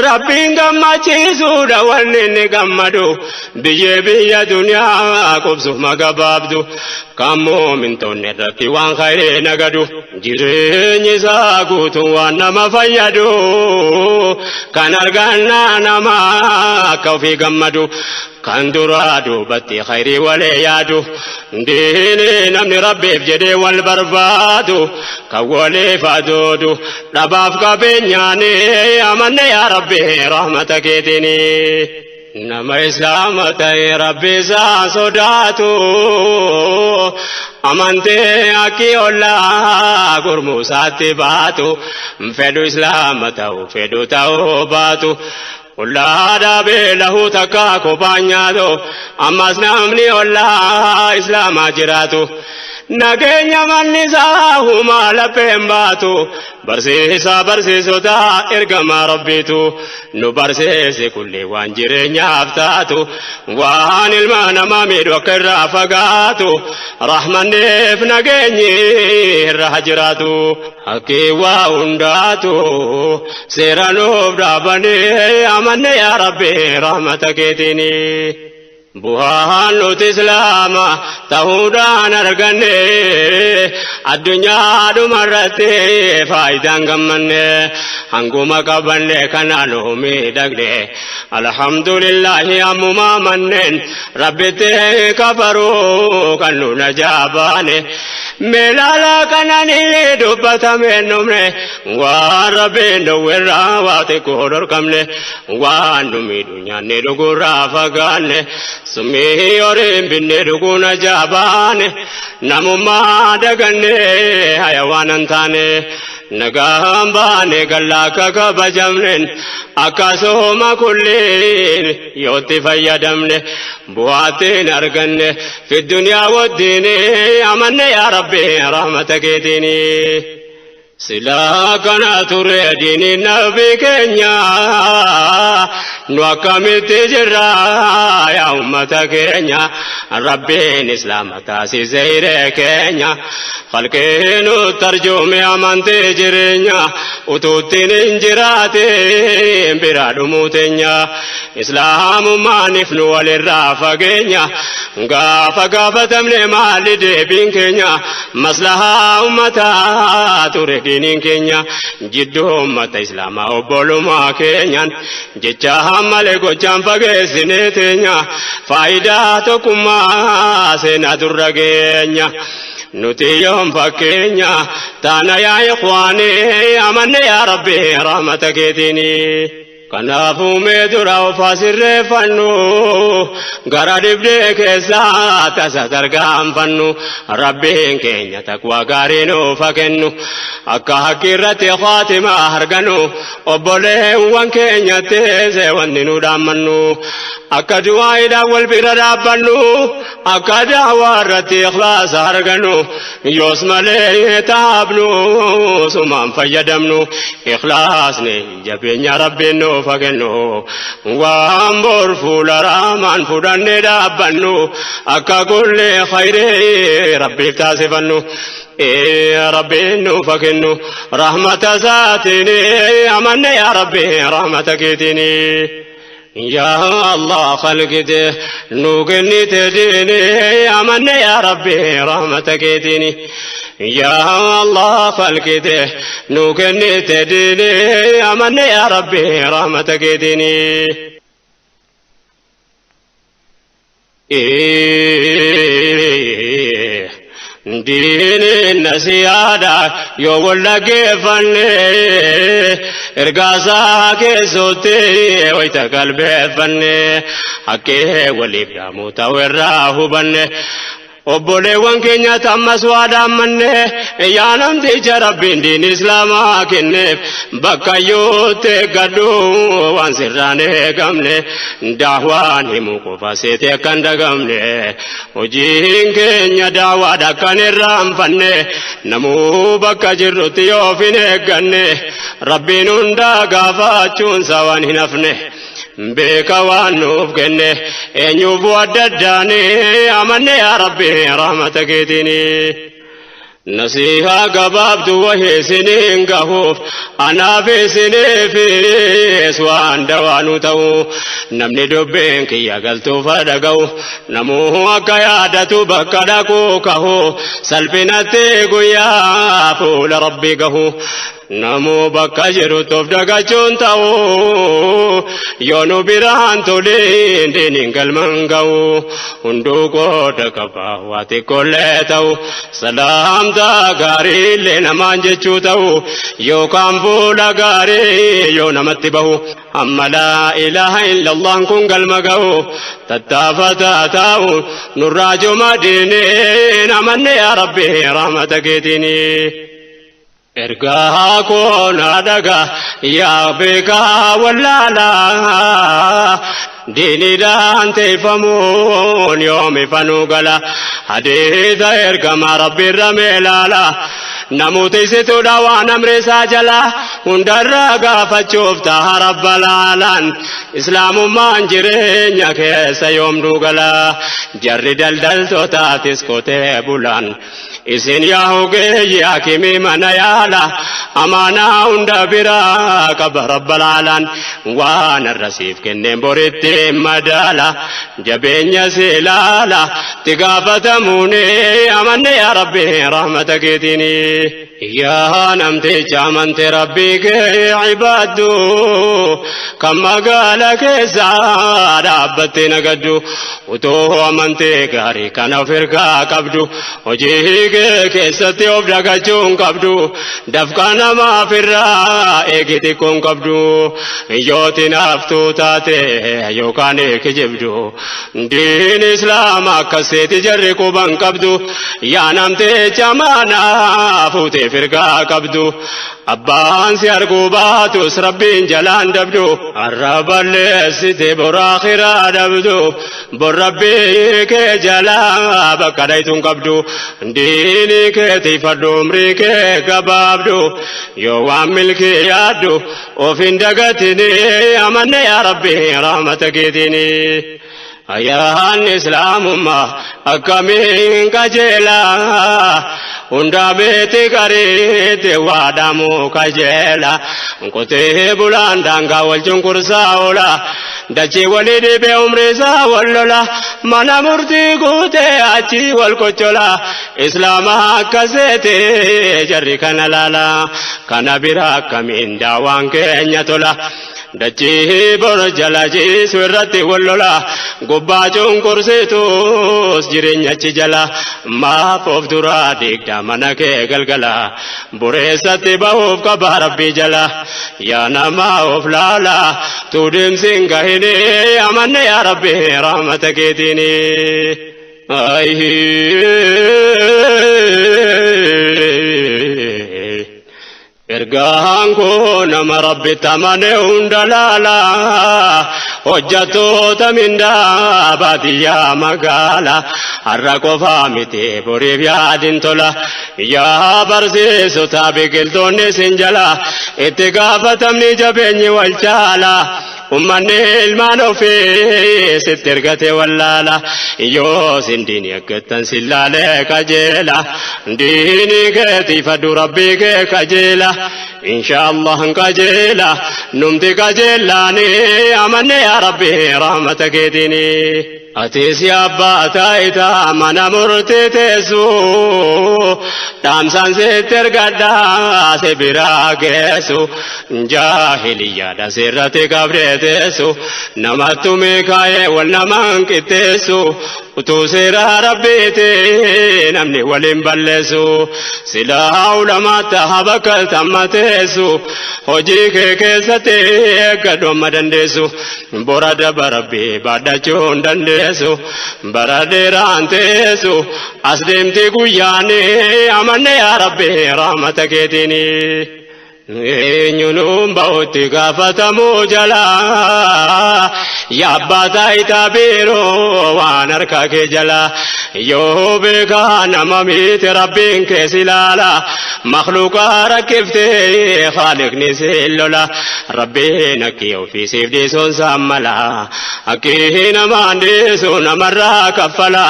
[SPEAKER 1] Rabbiin gammachiisuudha wanni inni gammadu, biyyee biyya duniyaa qubsuma gabaabdu, kan muumintoonni irratti waan khayrii nagadu, jireenyi isaa guutuu waan nama fayyadu, kan argannaa nama akka ofii gammadu, kan duraa duubatti khayrii walee yaadu, diini namni Rabbiif jedhee wal barbaadu, kan waliif adoodu dhabaaf qabeenyaani amanne yaa Rabbi rahmata keetiini. Nama Islaama ta'e Rabbi isaa sodaatu, amantee akki ollaa gurmuusaatti baatu, fedhu Islaama ta'u fedhu ta'uu baatu. Ollaa dhaabee lahuu takka kophaan nyaatu, ammas namni ollaa Islaamaa jiraatu. Nageenya manni isaa humaa lapheen baatu, barsiisaa barsiisota ergamaa Rabbiitu nu barsiise kulli waan jireenyaaf taatu, waan ilma namaa miidhu akka irraa fagaatu, rahmanneef nageenyi irra jiraatu. Akki waa hundaatu seera nuuf dhaabanii amanne yaa Rabbi rahmata keetiini. Bu'aan nuti Islaama ta'uudhaan arganne, addunyaa dhumarratti faayidaan gammanne, hanguma qabanne kanaan nu miidhagne. Alhamdulillahi ammumaa manneen Rabbitti kafaruu kan nu najaabaane. Meelaala kananii dubbatameen dhumne, waan Rabbiin dhowwerraa waa xiqqoo dhorkamne, waan nu miidhu nyaanne dhugurraa fagaanne, summii horiin binne dhuguu najaabaane, namummaa daganne hayawaan hin taane. Nagaan baane galla akka kabajamneen, akkasuma kulliin yootti fayyadamne bu'aattiin arganne fi duniyaa wajjin amanne yaa Rabbi rahmata keetiini. Silaa kana ture diiniin nabi keenya, nu akkamitti jirra yaa ummata keenya? Rabbiin Islaama taasise hiree keenya, khalqii nu tarjuume amantee jireenya, utuuttiin hin jiraatin bira dhumuu teenya, Islaamummaaniif nu walirraa fageenya, gaafa gaafatamne maali deebiin keenya? Maslahaa ummataa ture diiniin keenya, jidduu ummata Islaamaa obbolummaa keenyaan jecha malee gochaan fageessinee teenya, faayidaa tokkummaa seenaa durra geenya. Nuti yoom fakkeenya taana yaa ikhwaani? Amanne yaa Rabbi rahmata keetiini. Kanaafuu mee dura of sirreeffannu, gara dhibdee keessaa tasa tarkaanfannu, Rabbiin keenya taqwaa gaarii nuuf haa kennu, akka haqqi irratti khaatimaa argannu, obboleewwan keenyatti wanni nu dhaammannu, akka du'aayiidhaan wal bira dhaabbannu, akka daawaa irratti ikhlaasa argannu, yoos malee taabnu sumaan fayyadamnu, ikhlaasni jabeenya Rabbiin nuuf haa kennu, waan bor fuula raamaan fudhannee dhaabbannu, akka kulli khayrii Rabbiif taasifannu. Rabbiin nuuf haa kennu rahmata isaatiin, amanne yaa Rabbi rahmata keetiin. Yaa Allah khalqite nu kennite diini, amanne yaa Rabbi rahmata keetiin. Yaa Allah khalqite nu kennite diinii amanne yaa Rabbi rahmata keetiinii. Diiniin nasiyaadha yoo wal dhaggeeffanne ergaasaa keessootti wayita qalbeeffanne haqqee waliif dhaamuu ta'u irraa hubanne. Obboleewwan keenya ammas waa dhaammanne yaa namticha Rabbiin diin islaamaa kenneef bakka iyyuutti eeggadhu waan sirraan eegamne daawaan himuu qofa seete akka hin dagamne hojiin keenya daawaadha akka hin irraanfanne namuu bakka jirrutti yoo of hin eegganne Rabbiin hundaa gaafachuunsa waan hin hafne. Beeka waan nuuf kenne eenyuufuu adda addaani amanne yaa Rabbi rahmata keetiini. Nasihaa gabaabdu wahii isiniin gahuuf anaaf isiniifis waan dawaanu ta'u namni dubbiin kiyya galtuuf haa dhaga'u namuu akka yaadatu bakka dhaquu kahu salphinatti guyyaa fuula Rabbii gahu. Namuu bakka jirutti of dagachuun ta'u yoo nu biraan toliin diiniin galman ga'u hunduu qooda qaba waa xiqqoollee ta'u salaamtaa gaariillee namaan jechuu ta'u yookaan fuula gaarii yoo namatti bahu amma laa ilaaha illallaan kun galma ga'u tattaafataa ta'u nurraa juma diiniin amanne yaa rabbi rahmata keetiinii. Ergaa koo naa dhaga yaa beekaa wallaalaa diiniidhaan teeffamuun yoomi fanuu gala hadiisa ergamaa rabbiirra meelaala namoota isituudha waan amreessaa jala hundarraa gaafachuuf taha rabba laalaan islaamummaan jireenya keessa yoom duugala jarri daldaltootaatis qotee bulaan Isin yaa ogeeyyi hakimii mana yaala amaanaa hunda biraa qaba rabbal aalaan waan har'a siif kenneen boritti madaala jabeenya si ilaala itti gaafatamuuni amanne yaa rabbi rahmata keetiini. Yaa namticha amante rabbii kee ibaaddu kan magaala keessa dhaabbattee nagaddu utuu amantee gaarii kana of ergaa qabdu hojii kee keessatti of dagachuu hin qabdu dafqa namaaf irraa eegi xiqqoo hin qabdu yooti naaftuu taate yookaan kijibdu diin islaama akkaseeti jarri quban qabdu yaa namticha maanaa fuutee firgaa qabdu Abbaan si arguu baatus rabbiin jalaan dabdu har'a balleessite bor akhiraa dhabdu bor rabbii kee jalaa bakka dhaytuun qabdu diinii kee tiifadhu umrii kee gabaabdu yoo waan milkii yaaddu of hin dagatini amanne yaa rabbi rahmata keetiini. Ayaan islaamummaa akkamiin qajeelaa hundaa beeti gariitti waadhamuu kajeela qotee bulaan daangaa wal cunqursaa oola dachii walii dhibee umrii isaa wal lola mana murtii guutee achii wal kochola islaama akka seete jarri kana laala kana bira akkamiin daawaan keenya tola. Dachii bor jala ciisu irratti wal lola gubbaa cunqursitus jireenya achi jala maaf of duraa diigda mana kee galgala bureessatti bahuuf qaba rabbii jala yaa namaa of laala tuudimsi hin gahini amanne yaa rabbi rahmata keetiini. Ergaan koo nama Rabbitti amane hunda laala hojjattoota mindaa baadiyyaa magaala har'a qofaa miti boriif yaadin tola yaa barsiisota biqiltoonni isin jala itti gaafatamni jabeenyi wal caala. Ummanni ilmaan ofii sitti ergate wallaala yoo sin diinii aggattan sin laalee qajeela diinii keetiifadhu rabbii kee qajeela insha Allah qajeela numti qajeelaani amanne yaa rabbi rahmata keetiini. Atis abbaa taayitaa mana murtee teessu, dhaamsaan sitti ergadhaa si biraa geessu. Jaahiliyyaadha sirratti qabdee teessu, namattu meekaa'ee wal namaan qixxeessu. Utuu seera rabbiiti namni waliin balleessu, silaa ulamaatti habakka tamma teessu. Hojii kee keessatti eeggadhu amma dandeessu, bora daba rabbii baadhachuu hin dandeessu. Bara dheeraan teessu, as deemti guyyaani. Amanne yaa rabbi rahmata keetiini. Eenyuun bahutti gaafatamuu jala, yaa abbaa taayitaa biiroo waan harka kee jala. Yoo beekaa nama miti, rabbiin kees ilaala. Makluuqa rakkiftee haaliqni si lola. Rabbiin akki ofiisiif dhiisuun saammala, akki namaan dhiisu namarraa kaffala.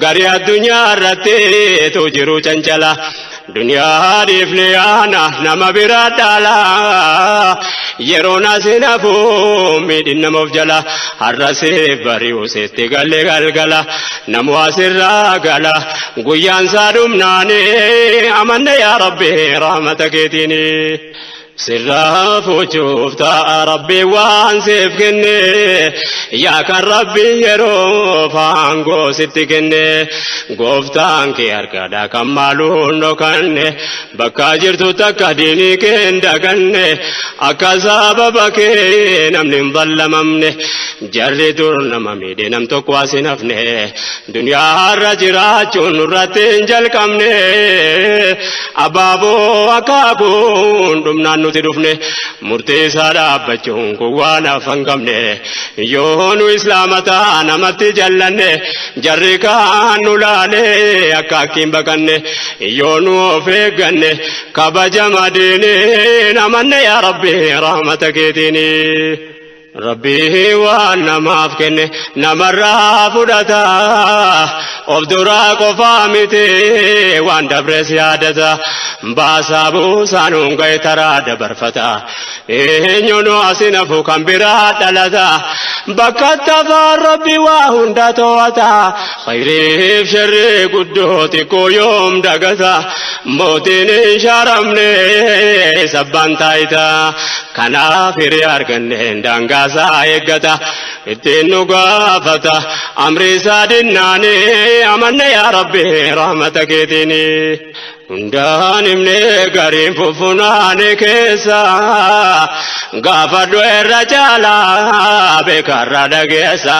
[SPEAKER 1] Gari addunyaa irratti tu jiru cancala. Duniyaa dhiifne yaana nama biraa dhaala. Yeroon asin hafu miidhin nama of jala. Har'a siif bari'u sitti galle galgala, namu asirraa gala guyyaan isaa dhumnaani. Amanne yaa rabbi rahmata keetiini. Sirraa fuuchuuf ta'a rabbi waan siif kenne, yaa kan rabbi yeroo faangoo sitti kenne. Gooftaan kee harkadha kan maaluun dhokanne, bakka jirtu takka diinii kee hin daganne, akka sababa kee namni hin ballamamne. Jarri dur nama miidhe nam tokko as hin hafne. Duniyaa har'a jiraachuun nurratti hin jalqabne, abaaboo akaakuun dhumnaan nuti dhufne. Murtii isaa dhaabbachuun kun waan hafan qabne. Yoo nu islaama ta'a namatti jallanne, jarri kaan nu laalee akka akkiin baqanne. Yoo nu of eegganne kabajama diiniin. Amanne yaa rabbi rahmata keetiini. Rabbii waan namaaf kenne namarraa fudhata, of duraa qofaa miti waan dabres yaadata. Baasaa buusaan hunga'e taraa dabarfata, eenyuun asin hafu kan biraa dhalata. Bakka tafaan rabbi waa hunda to'ata, khayriif sharrii guddoo xiqqoo yoom dagata. Mootiin hin shaaramne sabbaan taayita, kanaaf hiree arganne daangaasaa eeggata. Ittiin nu gaafata amri isaa dinnaani. Amanne yaa rabbi rahmata keetiini. Hundaan himne gariin fuffunaane keessa, gaafadhu irra caalaa beekarra dhageessa.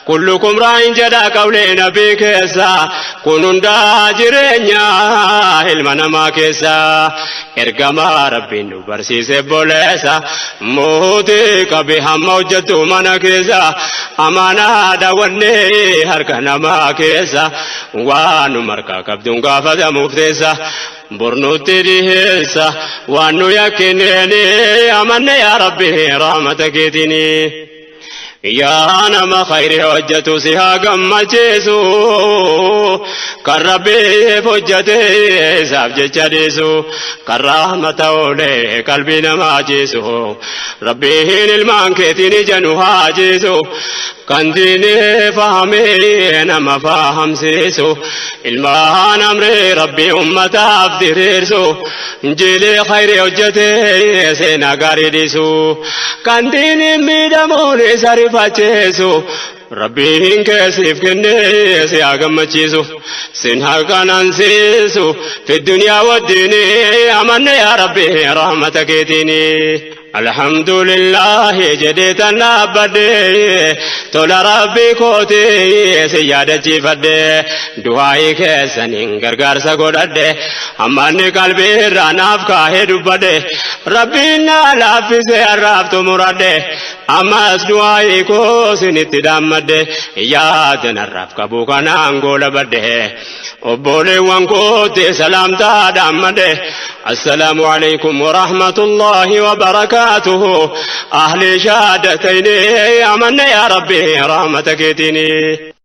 [SPEAKER 1] Kullukum raayin jedha qawlee nabii keessa, kun hundaa jireenya ilma namaa keessa. Ergamaa rabbiin nu barsiise boleessa, mootii qabi hamma hojjettu mana keessa. Amaanaa daawwannee harka namaa keessa, waan nu markaa qabduun gaafatamuuf teessa. Bornutti dhiheessa waan nu yakkineeni. Amanne yaa rabbi rahmata keetiini. Yaa nama khayri hojjetu si haa gammachiisu, kan rabbiif hojjete isaaf jecha dhiisu, kan rahmata oolee qalbii namaa ciisu. Rabbiin ilmaan keetiin ija nu haa ciisu, kan diinii fahamee nama fahamsiisu, ilmaan amrii rabbii ummataaf diriirsu, jiilii khayri hojjete seenaa gaarii dhiisu, kan diiniin miidhamuun isa rifachiisu. Rabbiin keessiif kennee si haa gammachiisu, sin haa qanansiisu fi duniyaa wajjini. Amanne yaa rabbi rahmata keetiini. Alhamdulillahi jedhee tan dhaabbadhe, tola rabbii kooti si yaadachiifadhe. Du'aayii keessaniin gargaarsa godhadhe, ammanni qalbii irraa naaf kaahee dubbadhe. Rabbiin na laaffise har'aaf xumuradhe, ammas du'aayii koo sinitti dhaammadhe. Yaada narraaf qabu kanaan goolabadhe, obboleewwan kootti salaamtaa dhaammadhe. Assalaamu alaykum warahmatullahi wabarakaatuhu. Ahli shahadatayni, amanne yaa rabbi rahmata keetiini.